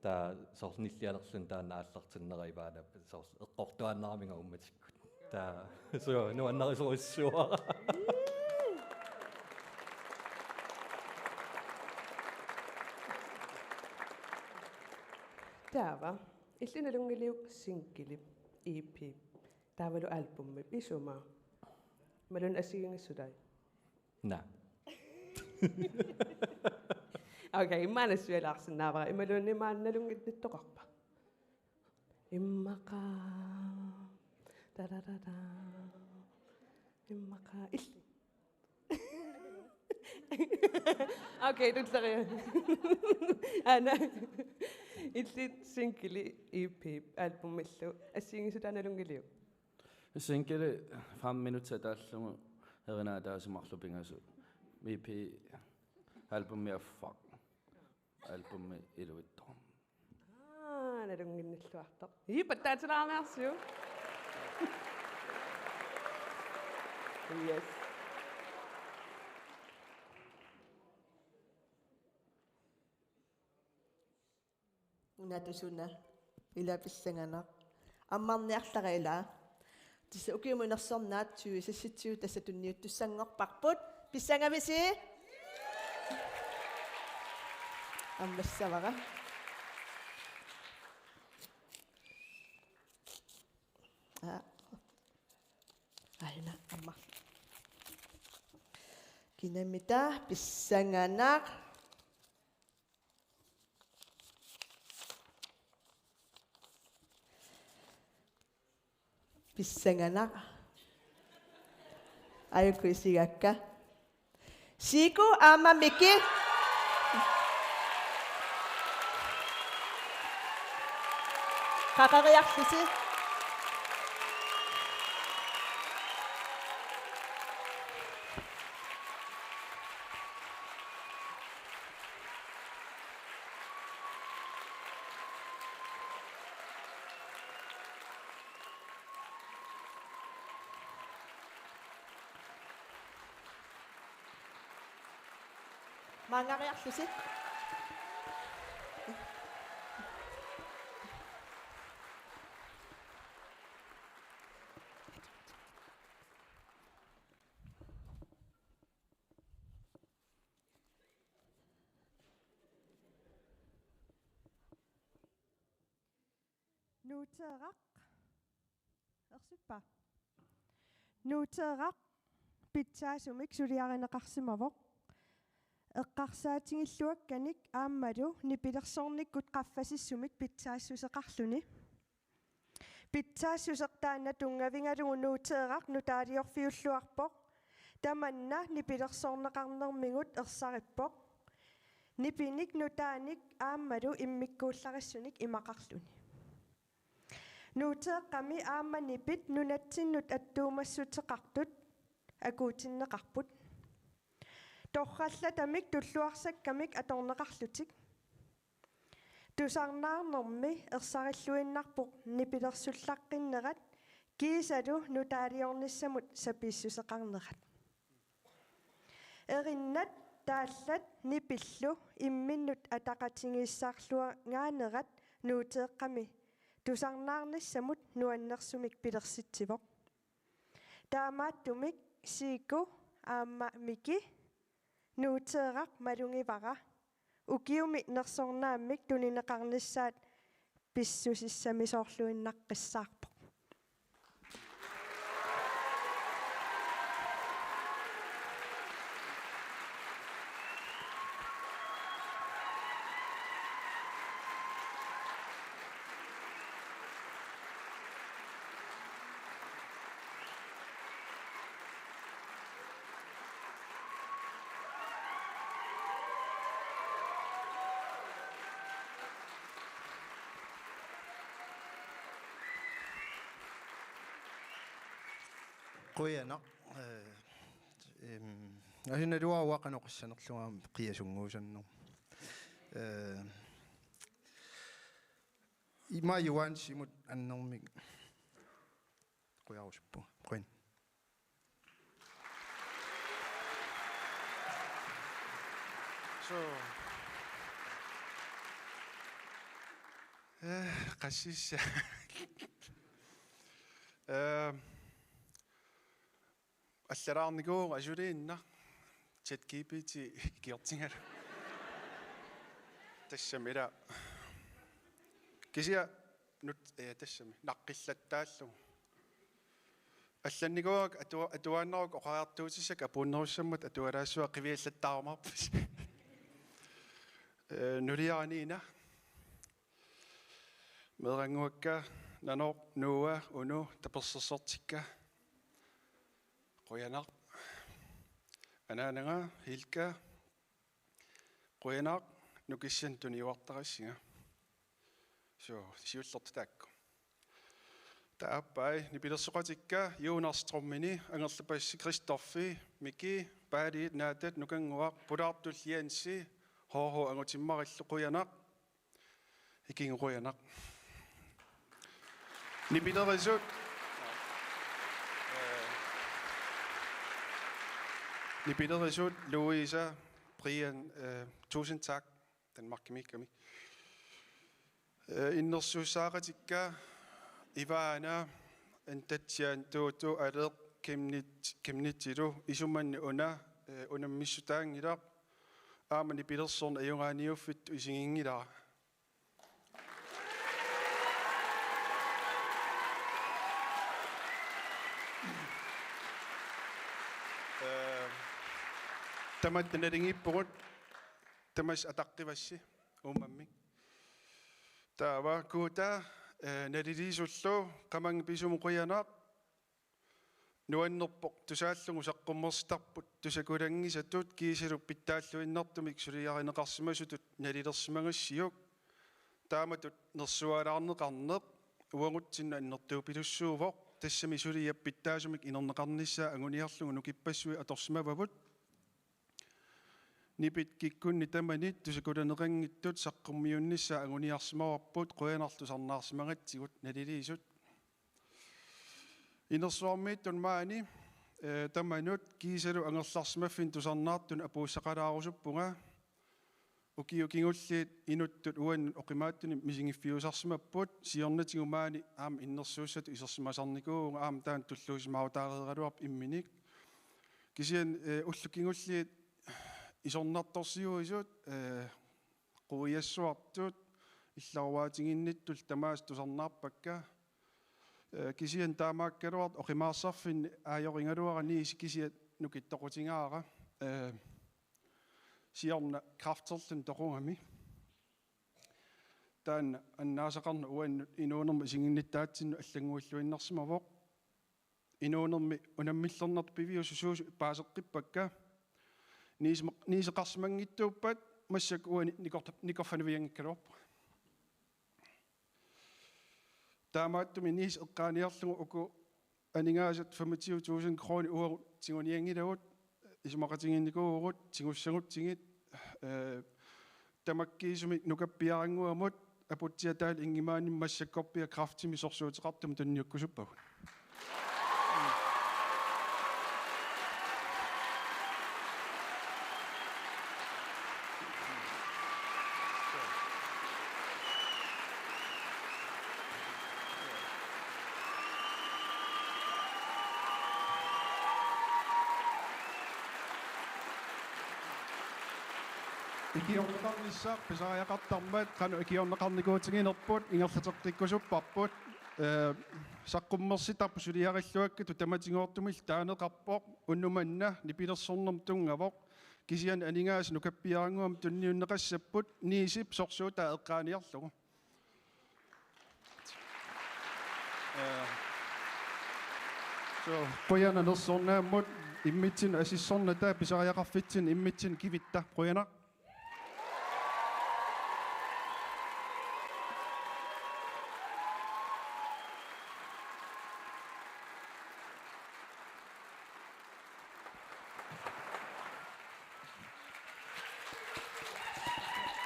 Taava soorlu nillialerluni taanna aallartinnera ivaanap soorlu eqqortuaannaraminga uummatikkut. Taava, suu, nuannarisorujussuuara. Taava, illit nalunngiliuk singilip, E P. Taavalu albumip isuma. Imaluunniit assigiinngissutaat? Naa. Okay, immaqa nassuialaarsinnaavara. Imaluunniit maani nalunnginnittoqarpa? Immaqa. Tararara. Immaqa. Illit. Okay, tulleriiaat. Aana. Illit singli E P albumillu assigiinngissutaat nalunngiliuk? Singli fem minutter taallugu erinaa ataaseq marluk pingasut. E P albumi affaq. Albumi iluittoq. Aa, nalunnginnilluartoq. Ii, pattaatilaarniarsiuk. Yes. Una tusuna. Ila pissanganaq. Ammarniarlara ila. Tassa ukiumut nersornaat tyve seksogtyve tassa tunniuttussanngorparput. Pissangavisi? Ammassavara. Aa. Aana ammar. Kinamita pissanganaq. Pissanganaq. Aajuku isigakka. Siiku aamma Miki. Qaqeriarlusi. Maangariarlusi. Nuuteeraq. Ersippa. Nuuteeraq pitsaasumik suliarineqarsimavoq. Eqqarsaatigilluakkanik aammalu nipilersornikkut qaffasissumik pitsaassuseqarluni. Pitsaassuseq taanna tunngavigalugu nuuteeraq nutaaliorfiulluarpoq. Tamanna nipilersorneqarnermigut ersarippoq. Nipinik nutaanik aammalu immikkuullarissunik imaqarluni. Nuuteeqqami aamma nipit nunatsinnut attuumassuteqartut akuutinneqarput. Torrallatamik tulluarsakkamik atorneqarlutik. Tusarnaarnermi ersarilluinnarpoq nipilersullaqqinnerat kiisalu nutaaliornissamut sapiissuseqarnerat. Erinnat taallat nipillu imminnut ataqatigiissaarluangaanerat nuuteeqqami tusarnaarnissamut nuannersumik pilersitsivoq. Taamaattumik Siiku aamma Miki nuuteeraq malugivara ukiumi nersornaammik tunineqarnissaat pissusissamisoorluinnaqqissaarpoq. Qujanaq. Eh, em, asinaluaruaq qanoq issanerlunga qiasunnguusannermut. Eh, ima Johansimut annermik. Qujarusuppunga. Qujan. So. Eh, qassissa. Eh, allalaarnikuuvoq asuliinnaq ChatGPT ikiortigalugu. Tassami ila. Kisianni nut-, eh, tassami naqqillattaallugu. Allannikuuakka atua-, atuaannaruk oqariartuutissakka apuunnerussammat atualaassua qiviallattaarumaarpasi. Eh, nuliaraniina. Meerannguakka, Nanoq, Noah, Uno, tapersersortikka. Qujanaq. Anaanaga, Hilka. Qujanaq, nukissanik tuniuartarassinga. Suu, siullertut taakku. Taava aappai nipilersoqatikka, Jonas trommini, angerlapassi Christoffi, Miki, Paaliit, Naatat, Nukannguaq, Pulaartulli Jensi, H H angutimmarillu, qujanaq. Ikingu qujanaq. Nipilerisut. Nipilerisut, Louisa, Brian, eh, tusind tak. Danmarkimiikkami. Eh, innersuussaaqatikka, Ivana, Antatsian, Tuutu, Aleq, Kemnit-, Kemnitsilu, isumanni una, eh, unammissutaanngilaq, aamma nipilersorneq ajugaaniuffittut isiginngilara. Eh, tamatta naligiippugut, tamassi ataqqivassi uummammik. Taava Kuuta, eh, naliliisullu, Qamannga Pisumut qujanaq. Nuannerpoq tusaallugu saqqummersitarput tusakulanngisatut kiisalu pitsaalluinnartumik suliarineqarsimasutut nalilersimagassiuk. Taamatut nersualaarneqarneq uagutsinnut annertuupilussuuvoq, tassami suliap pitsaasumik inerneqarnissaa anguniarlugu nukippassuit atorsimavagut. Nipit kikkunnit tamanit tusakulaneqanngitsut saqqummiunnissaat anguniarsimavarput, qujanarlu tusarnaarsimagatsigut naliliisut. Inersuarmiittut maani, eh, tamanut kiisalu angerlarsimaffinnut tusarnaartunut apuussaqalaarusuppunga. Ukiut kingulliit inuttut uannut oqimaatsunik misigiffiusarsimapput, siornatigut maani aamma innersuussatut isersimasarnikuuvunga, aamma taanna tulluusimaarutaareeraluarpoq imminik. Kisianni, eh, ullut kingulliit isornartorsiuisut, eh, quiassuartut, illaruaatiginnittullu tamaasa tusarnaarpakka. Eh, kisianni taamaakkaluartoq oqimaassarfinni aajorigaluara Niisi kisiat nukittoqutigaara. Eh, siorna kræfterluni toqugami. Taanna annaasaqarneq uannut inuunermi isiginnittaatsinnut allannguilluinnarsimavoq. Inuunermi unammillernartut piviusut suusut paaseqqippakka. Niisi-, niiseqarsimanngitsuuppat massakkut uani nikorta-, nikorfanavianngikkaluarpunga. Taamaattumik Niisi eqqaaniarlugu uku aningaasat femogtyve tusind kroner uagut tigunianngilagut, isumaqatigiinnikuuvugut tigussagutsigit, eh, tamakkiisumik nukappiarannguamut Aputsiataali Ingimaanimi massakkorpiaq kræftimik sorsuuteqartumik tunniukkusuppagut. Ikiorneqarnissaq pisariaqartarmat qanoq ikiorneqarnikuutiginerput ingerlateqqikkusupparput. Eh, saqqummersitarput suliarilluakkatut tamatigoortumillu taaneqarpoq, unnuk manna nipilersornermut tunngavoq. Kisianni aningaasat nukappiarannguamik tunniunneqassapput Niisip sorsuutaa eqqaaniarlugu. Eh, so, qujanaq nersornaammut, immitsinnut asissornata pisariaqarfitsinni immitsinnut kivitta. Qujanaq.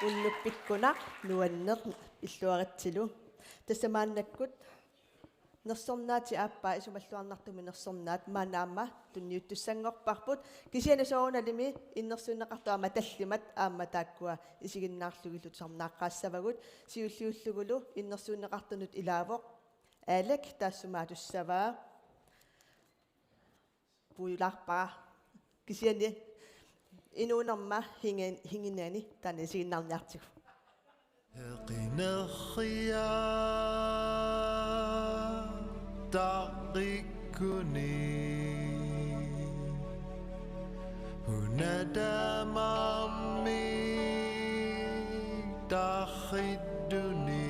Unnuk pikkunaq nuanneq illuaritsilu. Tassa maannakkut nersornaatit aappaa isumalluarnartumik nersornaat maanna aamma tunniuttussanngorparput. Kisianni soorunalimi innersuunneqartut aamma tallimat aamma taakkua isiginnaarlugillu tusarnaaqqaassavagut. Siulliullugulu innersuunneqartunut ilaavoq Alec, taassuma atussavaa. Puulaarpara. Kisianni inuunerma hingen-, hinginani taanna isiginnaarniartigu. Heqinerria tarrik Kuni una tamarmik tarrittuni,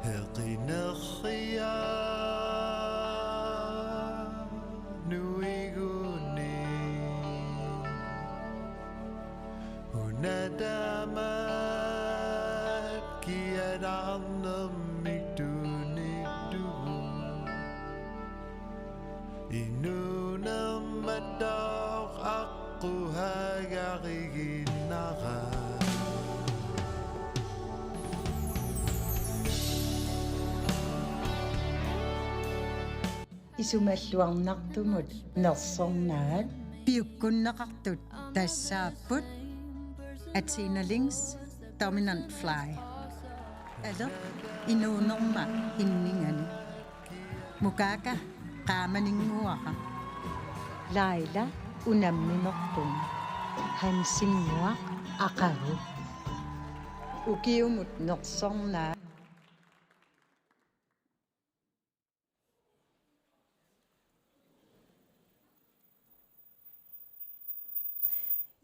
heqinerria nuiguni. Una tamaat kialarnermik tunittugut, inuunermatoq aqquhagariginnara. Isumalluarnartumut nersornaat. Piukkunneqartut tassaapput Athena Lynx, Dominant Fly. Aleq inuunerma inningani. Mukaka qaamaninnguara. Laila unamminerpunga. Hansinnguaq aqagu. Ukiumut nersornaat.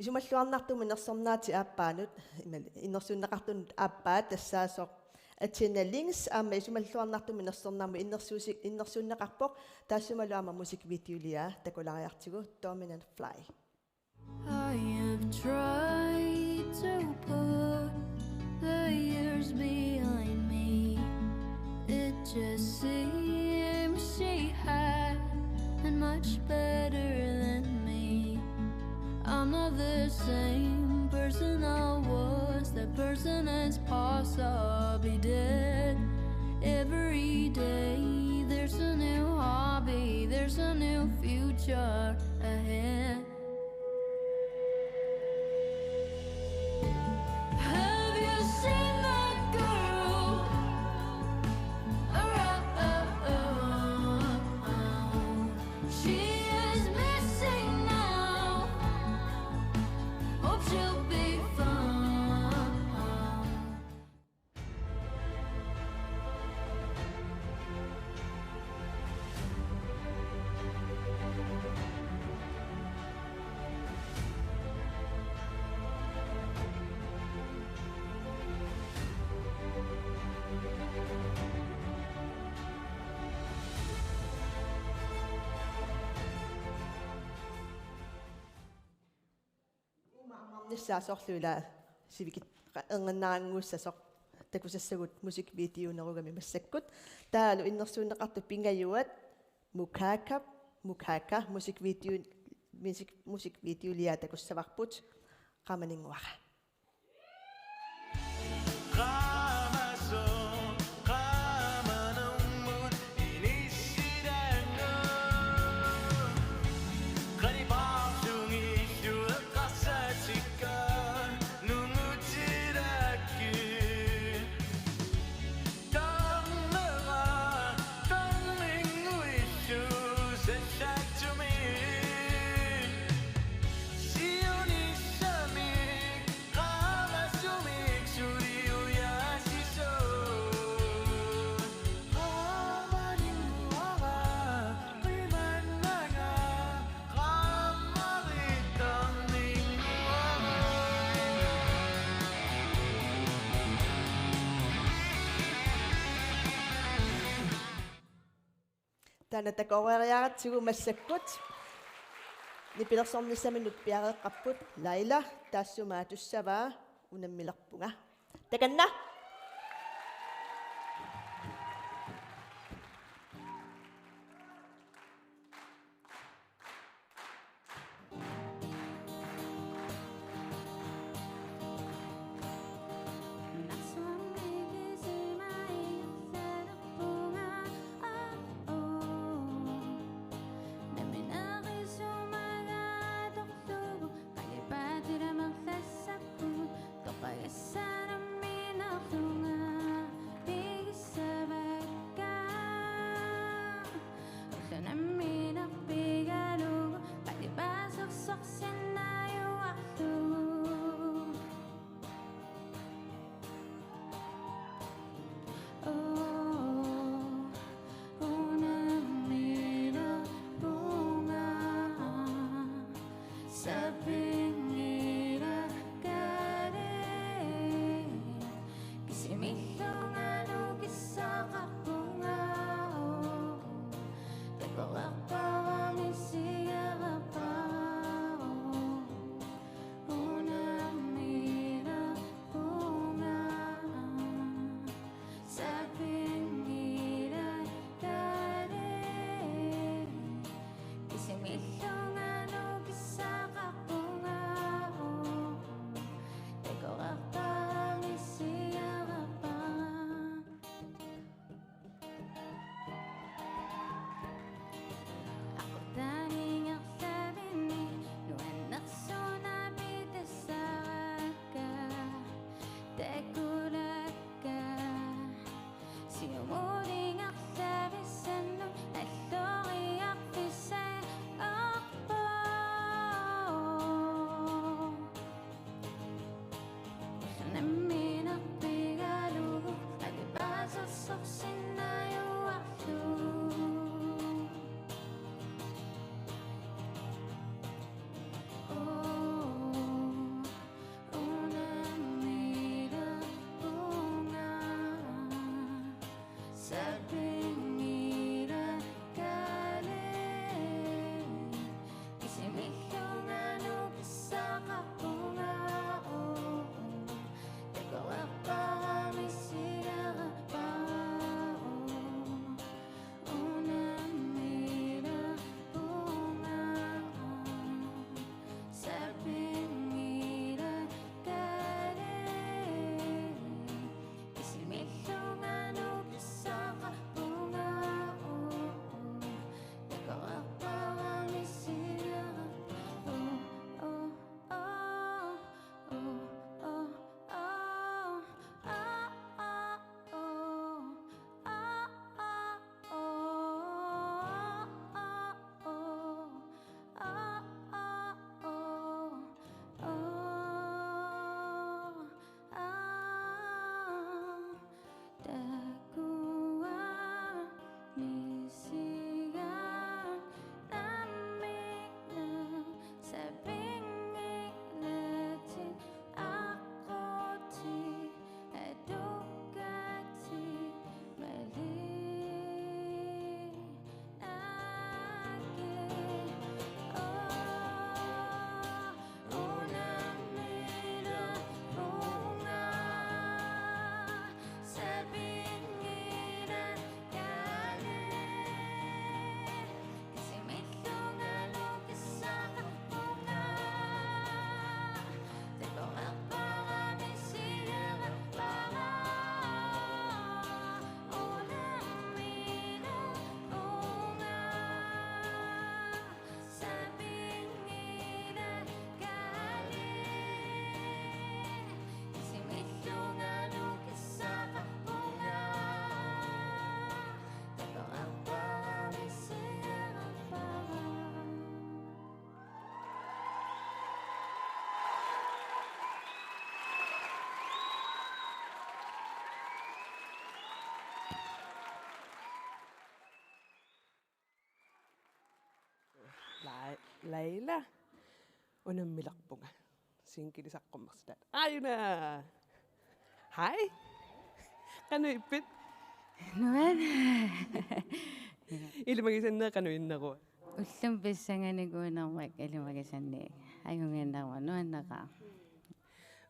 Isumalluarnartumut nersornaatit aappaanut, imal-, innersuunneqartunut aappaat tassaasoq Athena Lynx, aamma isumalluarnartumut nersornarmut innersuusi-, innersuunneqarpoq, taassumalu aamma musikvideoliaa takulaariartigu, Dominant Fly. I have tried to put the years behind me. It just seems she had it much better than me. I'm not the same person I was. That person is possibly dead. Every day there's a new hobby, there's a new future ahead. Have you seen that girl around? She is missing now. Hope she'll be fine. Uuma ammarnissaa soorlu ila sivikit qa-, erninnarannguussasoq takusassagut musikvideonerugami massakkut. Taavalu innersuunneqartut pingajuat Mukaka, Mukaka musikvideo, musik-, musikvideoliaa takussavarput, qaamaninnguara. Taanna takoreeriaratsigu massakkut nipilersornissaminnut piareeqqapput. Laila, taassuma tussavaa unammilerpunga. Takanna! Takoqqaarami siareerpaavoq, unammilerpunga, sapinngilara Kaali. Kisimillunga nukissaqarpunga, takoqqaarami siareerpara. Aqutaaninngerlavinni nuannersuunaapittassarakka, takurakka. Siumulinngerlavissannut alloriarfissaavoq. Nammineq pigalugu alipaasersorsinnaajunnaarlugu. Oo, unammilerpunga, sapinngilara Kaali. Kisimillunga nukissaqarpunga, oo, takoqqaarami siareerpaavoq, unammilerpunga, sapinngilara Kaali. Kisimillunga nukissaqarpunga, oo, takoqqaarami siareerpaavoq, oo, oo, oo. Takuani siareerpaavoq, nammineq sapinngilatit, aqutit atugatit mali naaki. Oo, unammilerpunga, sapinngilara Kaali. Kisimillunga nukissaqarpunga, takoqqaarami siareerpara, unammilerpunga, sapinngilara Kaali. Kisimillunga nukissaqarpunga, takoqqaarami siareerpara. Lai-, Laila, unammilerpunga. Singili saqqummersitaat. Aajuna! Hej! Qanoq ippit? Nuann'. Ilimagisanneq qanoq innerua? Ullumi pissanganikuunermik ilimagisannik ajunnginnerua, nuanneqaaq.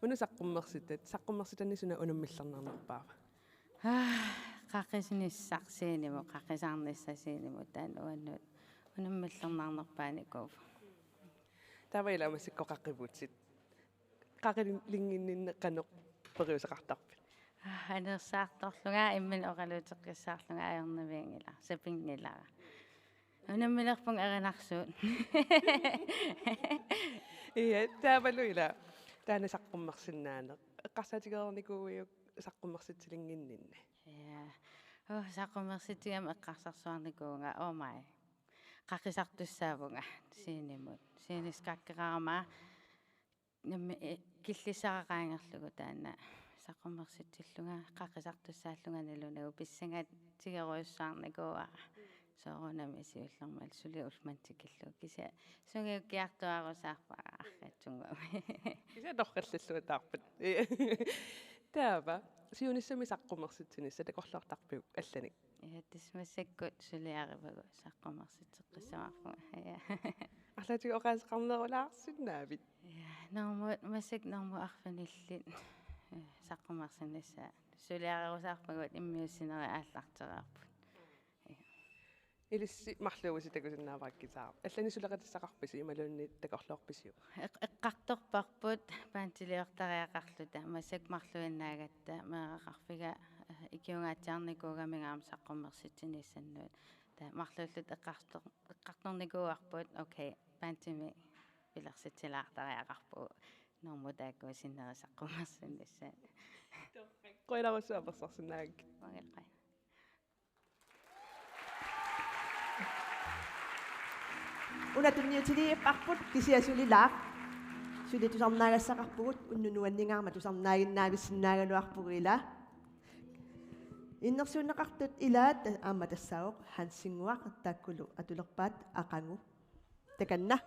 Una saqqummersitat, saqqummersitanni suna unammillernarnerpaava? Ah, qaqisinissaq scenemut, qaqisaarnissaq scenemut, taanna uannut unammillernarnerpaanikuuvoq. Taava ila massakkut qaqivutit. Qaqilinnginninneq qanoq periuseqartarpit? Ah, anersaartorlunga imminut oqaluuteqqissaarlunga ajornavianngilara, sapinngilara. Unammilerpunga erinarsuut. Ja, taavalu ila taanna saqqummersinnaaneq. Eqqarsaatigereernikuuiuk saqqummersitsilinnginninni? Ja. Oh, saqqummersitsigama eqqarsarsuarnikuuvunga, oh my. Qaqisartussaavunga scenemut. Sceneskakkerama nammi, eh, killissara qaangerlugu taanna saqqummersitsillunga, qaqisartussaallunga nalunagu, pissangatigerujussuarnikuuara. Soorunami siullermik suli ullumann tikillugu. Kisianni sungiukkiartuaarusaarpara arratsunnguamik. Kisianni torrallalluataarpat. Taava, siunissami saqqummersitsinissaq takorloortarpiuk allanik? Ja, tassa massakkut suliarivagut, saqqummersit- Arlaatigut oqaaseqarnerulaarsinnaavit? Ja, normu, massakkut normut arfinillit, eh, saqqummersinnissaat. Suliarerusaarpagut immiussinerit aallartereerput. Ilissi marluuvusi takusinnaavara guitar. Allanik suleqatissaqarpisi imaluunniit takorloorpisiuk? Eq-, eqqartorparput bandiliortariaqarluta, massakkut marluinnaagatta, meeraqarfiga, eh, ikiungaatsiarnikuugamiuk aamma saqqummersitsinissannut. Taava marluulluta eqqartor-, eqqartornikuuarput, okay, bandimi pilersitsilaartariaqarpugut, normut taakku sinneri saqqummersinnissaat. Qujanarsuaq apersorsinnaagakkit. Uangalu qujan. Una tunniutiliipparput, kisianni suli Laaq. Suli tusarnaagassaqarpugut, unnuk nuanningaarmat tusarnaaginnaavissinnaagaluarpugut ilaa. Innersuunneqartut ilaat aamma tassaavoq Hansinnguaq, taakkulu atulerpaat, aqagu. Takanna.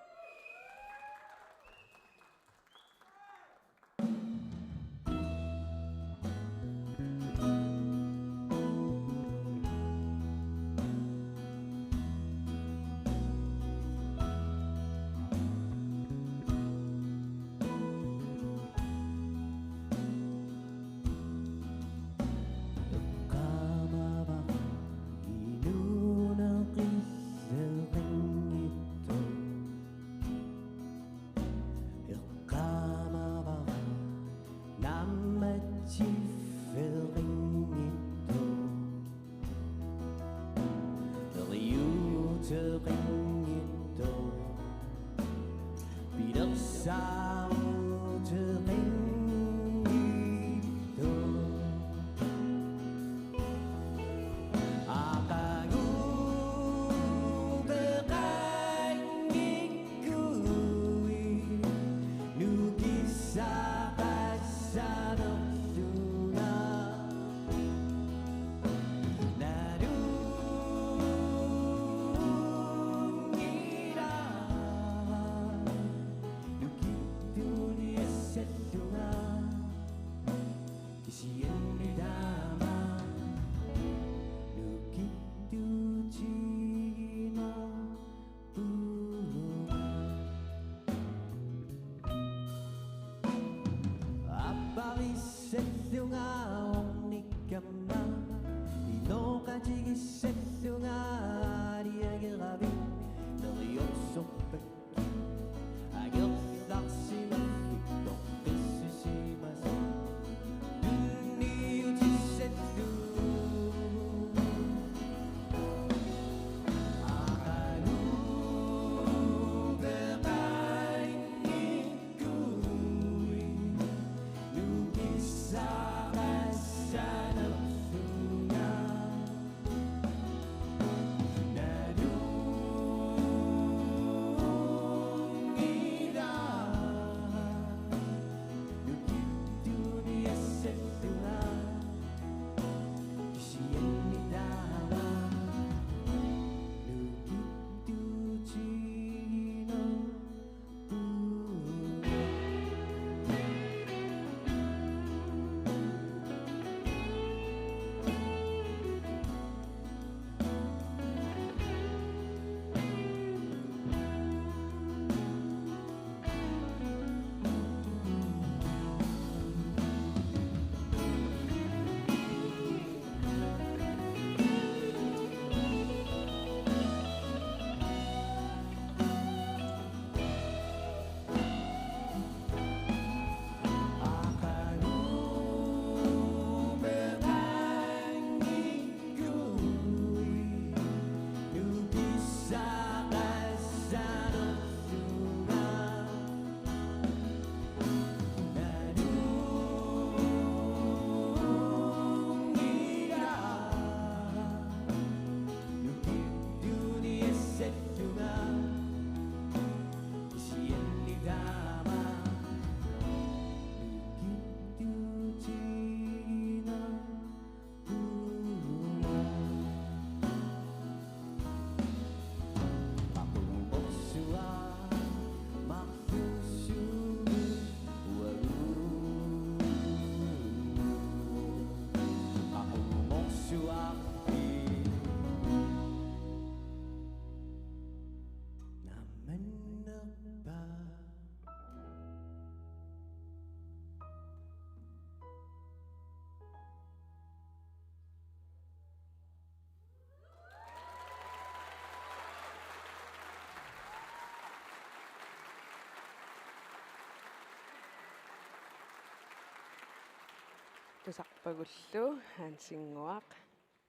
Tusarpagullu Hansinnguaq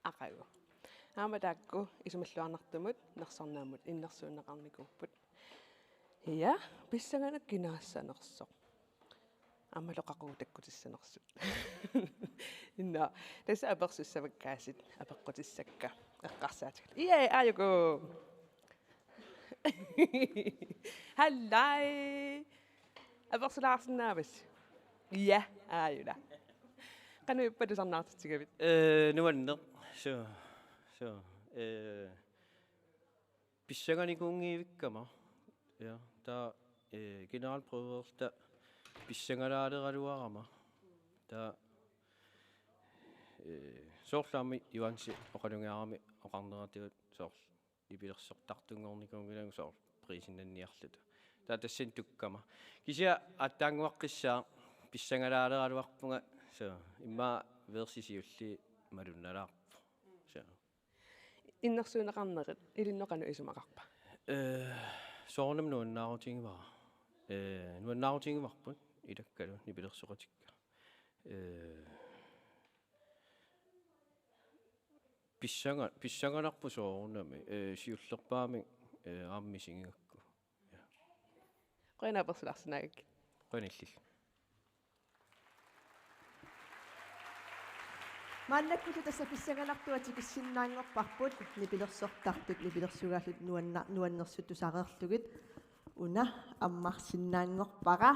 aqagu. Aamma taakku isumalluarnartumut nersornaammut innersuunneqarnikuupput. Ja, pissanganaq kinaassanersoq. Aammalu qaqugu takkutissanersut. Inna, tassa apersussavakkaasut, apeqqutissakka. Eqqarsaatigalugu. Ia, aajuku. Hallai. Apersulaarsinnaavasi? Ja, aajuna. Qanoq ippa tusarnaartitsigavit? Ee, nuanneq. Suu, suu. Ee, pissanganikuunngivikkama. Ja, taava, ee, generalprøverta pissangalaaleraluarama. Taava, ee, soorlu aamma Juansi oqalugiarami oqarneratigut soorlu nipilersortartunngornikuunngilagut soorlu priisinnanniarluta. Taava tassani tukkama. Kisianni aatsaannguaqqissaaq pissangalaaleraluarpunga, suu, immaqa versi siulliit malunnalaarpoq. Suu. Innersuunneqarnerit ilinnut qanoq isumaqarpa? Ee, soorunami nuannaarutigaara. Ee, nuannaarutigaarput ilakkalu nipilersoqatikka. Ee, pissanga-, pissanganarpoq soorunami, ee, siullerpaamik, ee, aamma misigigakku. Ja. Qujanaq apersulaarsinnaagakkit. Qujanaq illillu. Maannakkullu tassa pissanganartua tikissinnaanngorparput, nipilersortartut, nipilersugaallu nuanna-, nuannersut tusareerlugit. Una ammarsinnaanngorpara.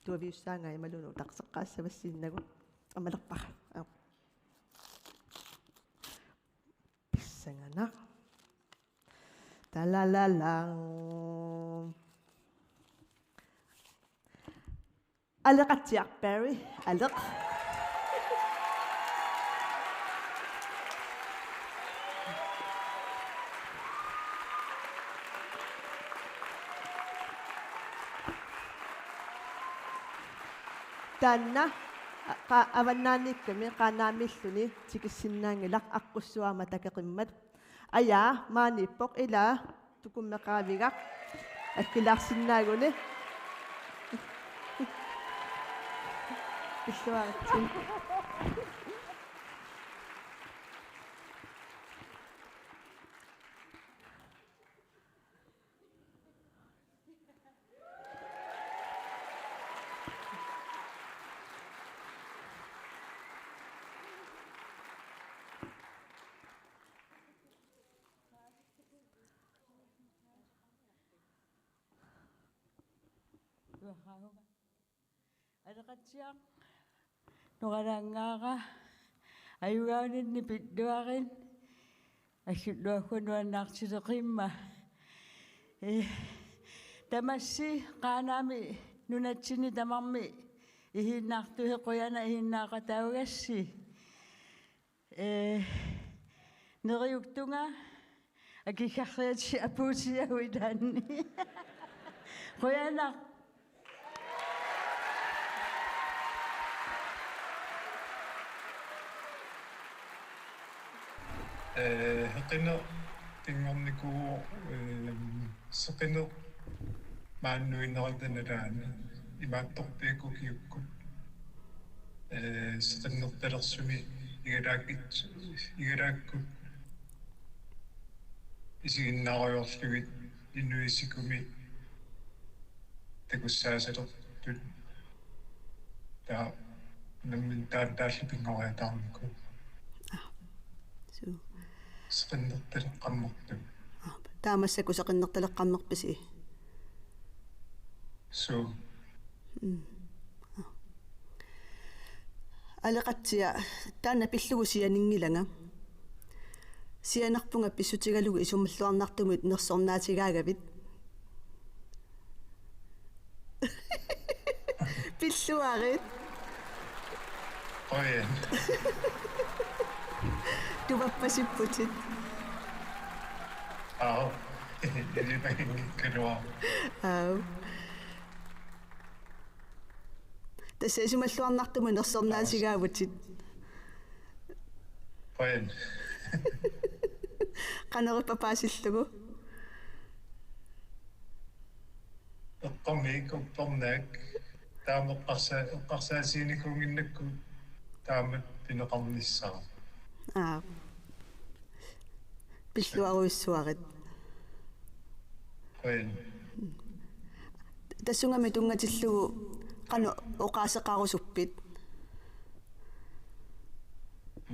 Tuaviussaanga imaluunniit utaqqeqqaassavassinnagu. Ammalerpara. Aa. Pissanganaq. Talalala. Aleqatsiaq Barry, aleq. Taanna, qa-, avannaaniikkami Qaanaamiilluni tikissinnaanngilaq, aqqussuarma takeqimmat. Ajaa, maaniippoq, ilaa, tukummeqaavigaq. Akkilaarsinnaaguni. Pilluaritsi. Aleqatsiaq, Noralaanngaara, ajugaaninni pilluarit, assulluakkut nuannaartiteqimma. Ee, tamassi Qaanaami nunatsinni tamarmi ihiinnaartusi, qujanaq ihiinnaaqataagassi. Ee, neriuktunga akikkarriatsi apuutiagu ilaanni. Qujanaq. Ee, seqineq pinngornikuuvoq, ee, seqineq maani nuinerata nalaani imaattorpiaq ukiukkut, ee, seqinnertalersumik igalaakit-, igalaakkut isiginnaarujoorlugit inuit sikumi takussaasalertut. Taava nammineq taanna taalli pinngoriataarnikuuvoq. Aa, suu. Seqinnertaleqqammerput. Aa, taava massakkut seqinnertaleqqammerpisi? Suu. Mm. Aa. Aleqatsiaq, taanna pillugu sianinngilanga. Sianerpunga pissutigalugu isumalluarnartumut nersornaatigaagavit. Pilluarit. Qujan. Tuvappasipputit. Aap. Ilimaginngikkaluaq. Aap. Tassa isumalluarnartumut nersornaatigaavutit. Qujan. Qanoq ippa paasillugu? Eqqormiit uppernaak taama eqqarsa-, eqqarsaatiginikuunnginnakku Taamatut pineqarnissara. Aa. Pilluarujussuarit. Qujan. Tassungami tunngatillugu qanoq oqaaseqarusuppit?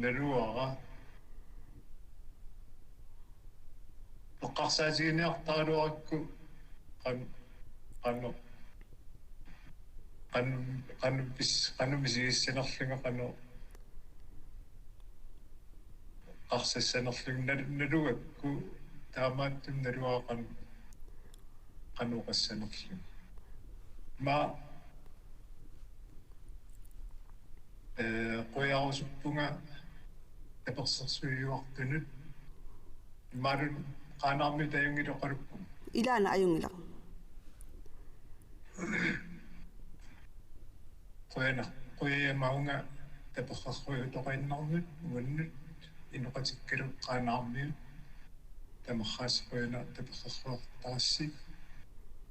Naluara. Eqqarsaatiginiartaraluarakku qan-, qanoq, qan-, qanoq pis-, qanoq misigissanerlunga, qanoq eqqarsassanerlunga, nal-, nalugakku taamaattumik naluara qan-, qanoq oqassanerlunga. Ima, ee, quiarusuppunga tapersersuiuartunut. Imaluunniit Qaanaarmiut ajunngilaq oqaluppunga. Ilaana ajunngilaq. Qujanaq, qujajaavunga tapersersuiutoqaannarnut uannut, inoqatikkalu Qaanaarmiut. Tamarraasi qujanaq tapersersuiartarassi.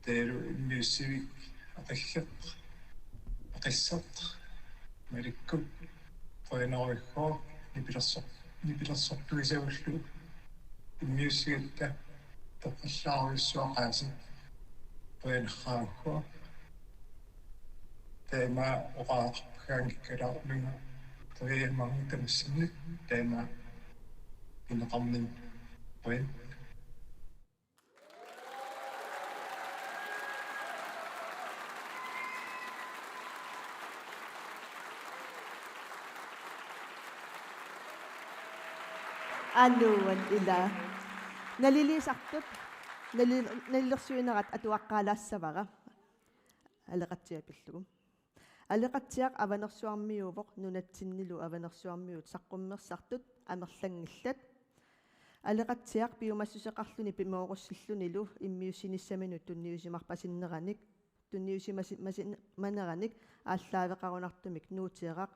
Taavalu immiussivik aqaggeq, aqasseq, malikkut, qujanarujussuaq, nipilersoq-, nipilersortuisagullu immiussigatta toqqallaarujussuaqaasi, qujanarujussuaq. Taama oqaaseqarput, qaangikkalaarlunga qujajaavunga tamassinnut, taama pineqarninni. Qujan. Aluan ila. Naliliisartut, nali-, nalilersuinerat atuaqqaalaassavara. Aleqatsiaq pillugu. Aleqatsiaq avanersuarmiuuvoq nunatsinnilu avanersuarmiut saqqummersartut amerlanngillat. Aleqatsiaq piumassuseqarluni pimoorussillunilu immiussinissaminut tunniusimarpasinnerannik, tunniusimasi-, masin-, maneranik aallaaveqarunartumik Nuuteeraq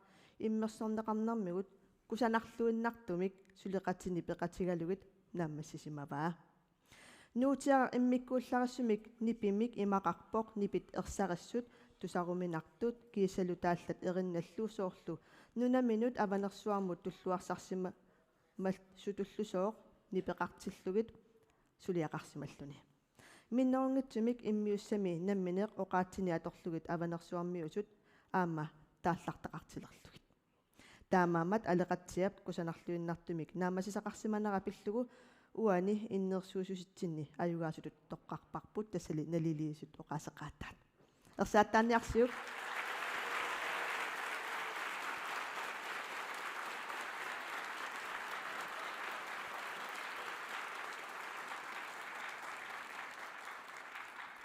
immersorneqarnermigut kusanarluinnartumik suleqatini peqatigalugit naammassisimavaa. Nuuteeraq immikkuullarissumik nipimik imaqarpoq nipit ersarissut, tusaruminartut, kiisalu taallat erinnallu soorlu nunaminut avanersuarmut tulluarsarsimamallutillusooq nipeqartillugit suliaqarsimalluni. Minnerunngitsumik immiussami nammineq oqaatsini atorlugit avanersuarmiusut aamma taallartaqartilerlugit. Taamaammat Aleqatsiap kusanarluinnartumik naammassisaqarsimanera pillugu uani innersuussusitsinni ajugaasutut toqqarparput, tassali naliliisut oqaaseqaataat. Ersaattaanniarsiuk.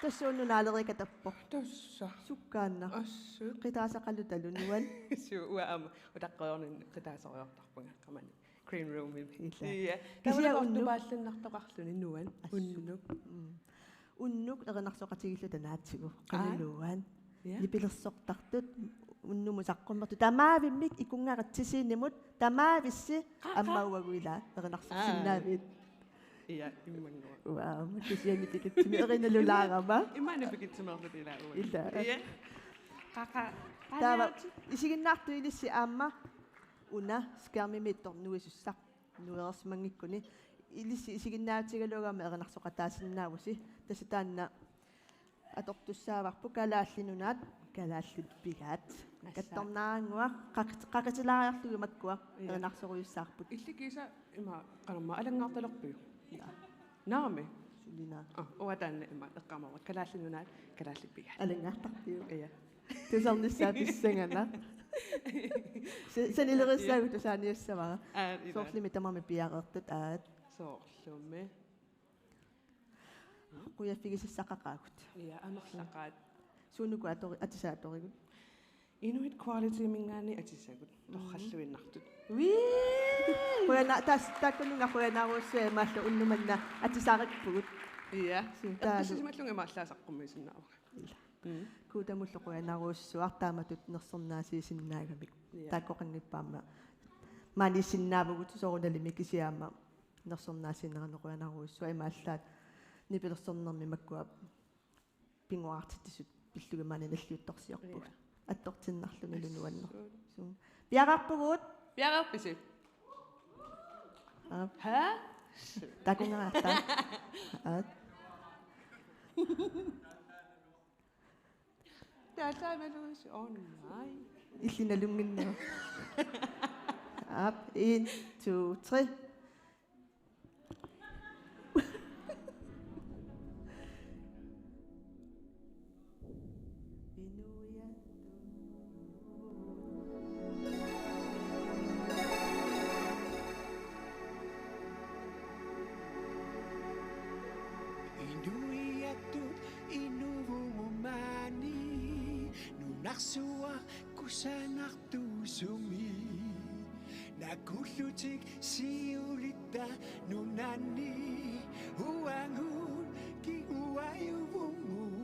Tassa unnuk naaleriikatappoq. Tassa. Sukkaannaq. Assut. Qitaasaqalutalu nuan. Suu, uanga aamma utaqqeriarninni qitaasoriartarpunga qamani. Green roomimi. Ilaa. Ia. Kisianni unnuk. Taavalu ortupaallinnartoqarluni nuan. Assut. Unnuk. Mm. Unnuk erinarsoqatigiilluta naatsigu. Aa. Qanoq iluan. Ia. Nipilersortartut unnumut saqqummertut. Tamaavimmik ikunngaritsisinimut tamaavissi. Qa-, qa-, aamma uagut ilaa erinarsorsinnaavit. Aa. Ia, immannguaq. Uaa, kisianni pikitsimi erinalulaarama. Immaqa pikitsimaarluta ilaa uanga. Ilaa. Ia. Qa-, qa-, taava qaniatit. Isiginnaartut ilissi aamma una skærmimiittoq nuisussaq nuereersimanngikkuni. Ilissi isiginnaatigalugu aamma erinarsoqataasinnaavusi. Tassa taanna atortussaavarput Kalaallit Nunaat, Kalaallit Pigaat. Assa. Kattornaannguaq, qaq-, qaqitilaariarlugu makkua. Ia. Erinarsorujussuussavarput. Illit kiisa ima qanormaa alanngaartalerpiuk? Ia. Naamik. Suli naamik. Aa, uanga taanna ima eqqaamavara Kalaallit Nunaat, Kalaallit Pigaat. Alanngaartarpiuk? Ia. Tusarnissaa pissanganaq. Sa-, sanileriissaagut tusaaniassavara. Aa, ilaa. Soorlumi tamarmik piareertut aat. Soorlumi. Qujaffigisassaqaqaagut. Ia, amerlaqaat. Suunuku atori-, atisaat atorigut? Inuit Qualityminngaanniit atisagut. Mhm. Torralluinnartut. Wii! Qujanaq, taas-, taakkununnga qujanarujussuaq imaallu unnuk manna atisarippugut. Ia. Suu, taava. Eqqissisimallugu imaallaat saqqummiisinnaavunga. Ilaa. Mm. Kuutamullu qujanarujussuaq taamatut nersornaasiisinnaagamik. Ia. Taakkoqanngippat aamma maaniisinnaavugut soorunalimi, kisianni aamma nersornaasiinerani qujanarujussuaq, imaallaat nipilersornermi makkua pinnguartitsisut pillugit maani nalliuttorsiorpugut. Ia. Attortinnarlunilu nuanneq. Suu. Piareerpugut. Piareerpisi? Aap. Haa? Takunngaarta. Aap. Taataamalus online. Illit nalunnginnama. Aap, en, to, tre. Inuiattut inuuvugut maani nunarsuaq kusanartuusumik. Nakullutik siulitta nunanni uagut kinguajuvugut.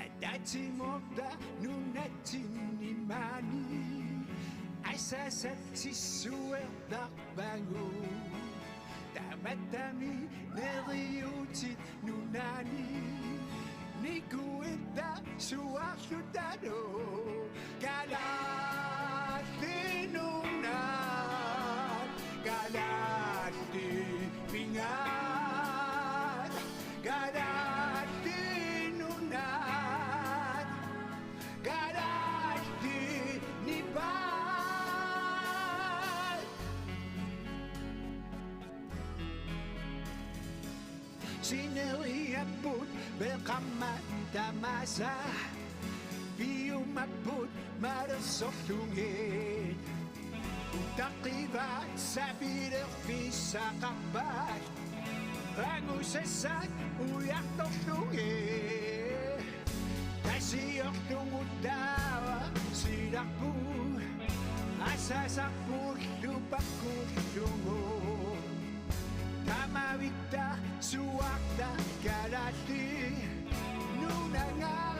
Ataatsimoorta nunatsinni maani asasat sissuertarpagut. Tamattami neriuutit nunani nikuitta suaarlutalu. Kalaallit Nunaat, kalaallit pingaat, kalaallit nunaat, kalaallit nipaat. Sineriapput peqarmat tamaasa, piumapput malersorlugit. Utaqivaat sapilerfissaqarpat, angusassat ujartorlugit. Tasiorlugu taava silarput, asasarpullu pakkullugu. Tamavitta suaarta kalaallit nunangaat.